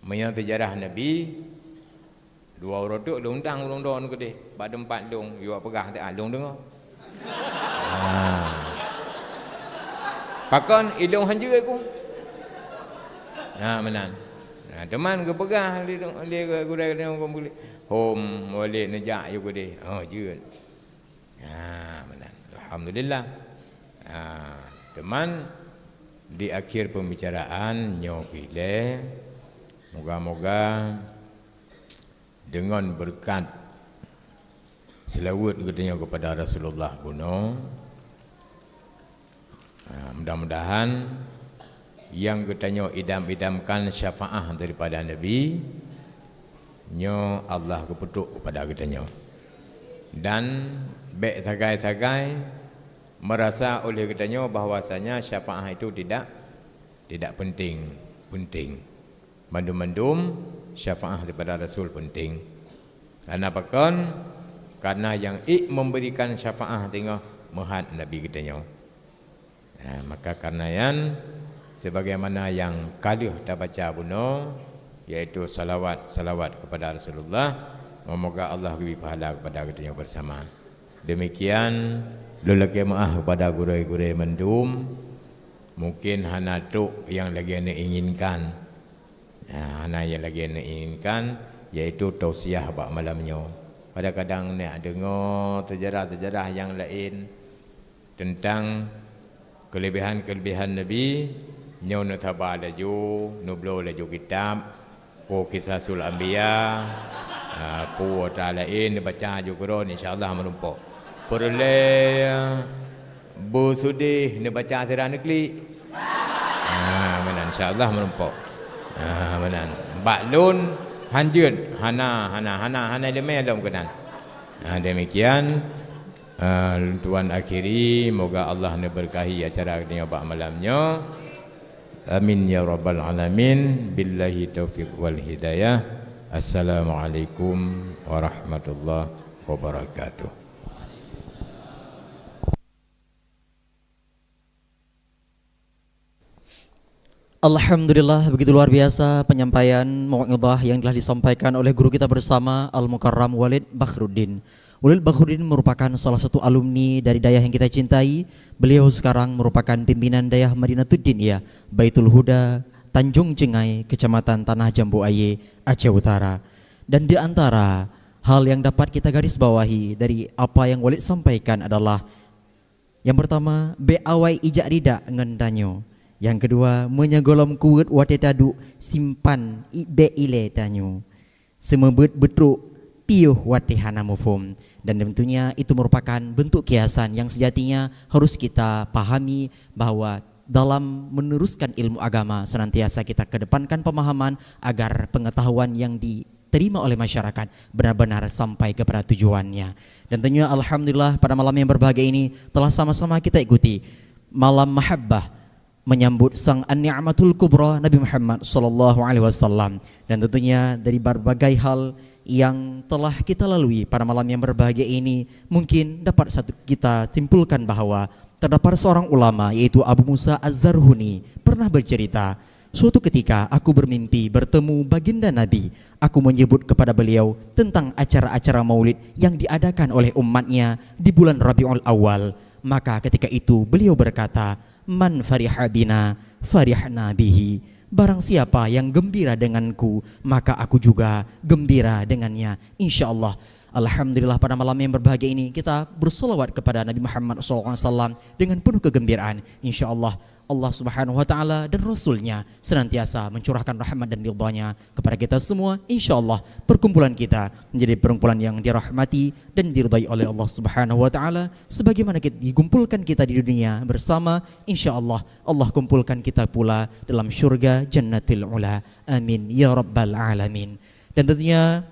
Meunyoe sejarah Nabi, dua uroe teuk lôn dang ulôn droe keudeh bak teumpat lôn, yue peugah teuh lôn deungoe. Ha. Pakon ilôn hanjeuet ku? Ha, meunan. Ha, teuma geupeugah lé, lé gurée nyoe, hom, walek neujak yue keudeh. Oh, jeuet. Ha, meunan. Alhamdulillah. Ha, teuma di akhir pembicaraan nyoe ilée, moga-moga deungon beureukat seulaweuet geutanyoe keupada Rasulullah bunoe, ha, mudah-mudahan nyang geutanyoe idam-idamkan syafaah daripada Nabi nyoe Allah geupeutrok keupada geutanyoe. Dan bék sagai-sagai meurasa oleh geutanyoe bahwasanya syafaah itu tidak, tidak penting. Penting. Mandum-mandum syafaah daripada Rasul penting. Karena pakon? Karena nyang ék memberikan syafaah teungoh meuhat Nabi geutanyoe. Nah, maka karena nyan, sebagaimana nyang ka lheueh tabaca bunoe, yaitu salawat-salawat kepada Rasulullah, memoga Allah geubri pahala kepada geutanyoe bersama. Demikian, lôn lakée meuáh kepada gurée-gurée mandum, mungkin hana trok nyang lagée neuinginkan. Nah, hana nyang lagée neuinginkan, yaitu tausiah bak malam nyoe. Kadang-kadang nak deungoe seujarah-seujarah nyang laén teuntang keuleubehan-keuleubehan Nabi, nyoe neusaba laju, neubloe laju kitab, peue Qisasul Anbiya, ah, peue ata laén neubaca laju keudroe, insya Allah meurumpok. Peureulée beusudeh neubaca sira neuklik. Ah, meunan, insya Allah meurumpok. Ah, meunan. Bak lôn hanjeuet, hana, hana, hana, hana ileumé lom keunan. Ah, demikian, ah, lôn tuan akhiri, moga Allah neuberkahi acara geutanyoe bak malam nyoe. Amin ya rabbal alamin. Billahi taufiq wal hidayah. Assalamualaikum warahmatullahi wabarakatuh. Alhamdulillah, begitu luar biasa penyampaian mau'izah yang telah disampaikan oleh guru kita bersama, Al-Mukarram Walid Bakhruddin. Walid Bakhruddin merupakan salah satu alumni dari dayah yang kita cintai. Beliau sekarang merupakan pimpinan Dayah Madinatuddin, ya, Baitul Huda, Tanjung Jengai, Kecamatan Tanah Jambu Aye, Aceh Utara. Dan di antara hal yang dapat kita garis bawahi dari apa yang Walid sampaikan adalah, yang pertama, bék awai ijak ridak ngon tanyoe. Yang kedua, meunyoe gohlom kuweuet watée taduek, simpan i-, bék ilée tanyoe. Seumeubeuet beutrok, piôh watée hana muphom. Dan tentunya itu merupakan bentuk kiasan yang sejatinya harus kita pahami bahwa dalam meneruskan ilmu agama senantiasa kita kedepankan pemahaman agar pengetahuan yang diterima oleh masyarakat benar-benar sampai kepada tujuannya. Dan tentunya alhamdulillah pada malam yang berbahagia ini telah sama-sama kita ikuti malam mahabbah menyambut Sang An-Ni'matul Kubra Nabi Muhammad sallallahu alaihi wasallam. Dan tentunya dari berbagai hal yang telah kita lalui pada malam yang berbahagia ini, mungkin dapat satu kita simpulkan bahwa terdapat seorang ulama, yaitu Abu Musa Az-Zarhuni, pernah bercerita, "Suatu ketika aku bermimpi bertemu Baginda Nabi. Aku menyebut kepada beliau tentang acara-acara maulid yang diadakan oleh umatnya di bulan Rabiul Awal. Maka ketika itu beliau berkata, 'Man fariha bina, farihna bihi.' Barang siapa yang gembira denganku, maka aku juga gembira dengannya, insya Allah." Alhamdulillah, pada malam yang berbahagia ini kita bersalawat kepada Nabi Muhammad sallallahu alaihi wasallam dengan penuh kegembiraan. Insya Allah, Allah Subhanahu wa Ta'ala dan Rasul-Nya senantiasa mencurahkan rahmat dan ridha-Nya kepada kita semua. Insya Allah, perkumpulan kita menjadi perkumpulan yang dirahmati dan diridai oleh Allah Subhanahu wa Ta'ala, sebagaimana kita dikumpulkan kita di dunia bersama. Insya Allah, Allah kumpulkan kita pula dalam syurga Jannatul Ula. Amin ya rabbal alamin. Dan tentunya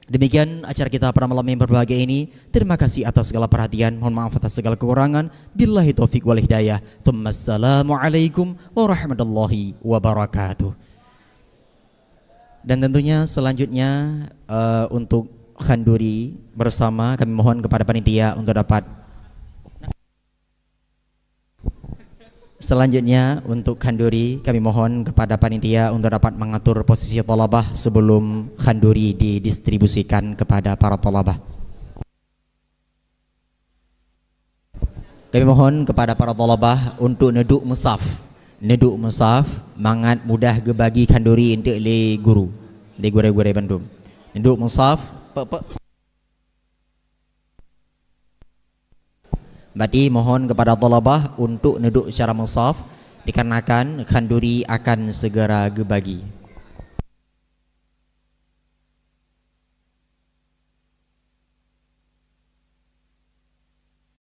demikian acara kita pada malam yang berbahagia ini. Terima kasih atas segala perhatian. Mohon maaf atas segala kekurangan. Billahi taufik wal hidayah. Tsumma assalamualaikum warahmatullahi wabarakatuh. Dan tentunya selanjutnya, eh, untuk khanduri bersama, kami mohon kepada panitia untuk dapat Selanjutnya, untuk khanduri, kami mohon kepada panitia untuk dapat mengatur posisi thalabah sebelum khanduri didistribusikan kepada para thalabah. Kami mohon kepada para thalabah untuk neuduk meusaf. Neuduk meusaf, mangat mudah geubagi khanduri eunteuk lé guru, lé gurée-gurée bandum. Neuduk meusaf, pe-, pe-, Berarti mohon kepada thalabah untuk neuduk secara meusaf, dikarenakan khanduri akan segera geubagi.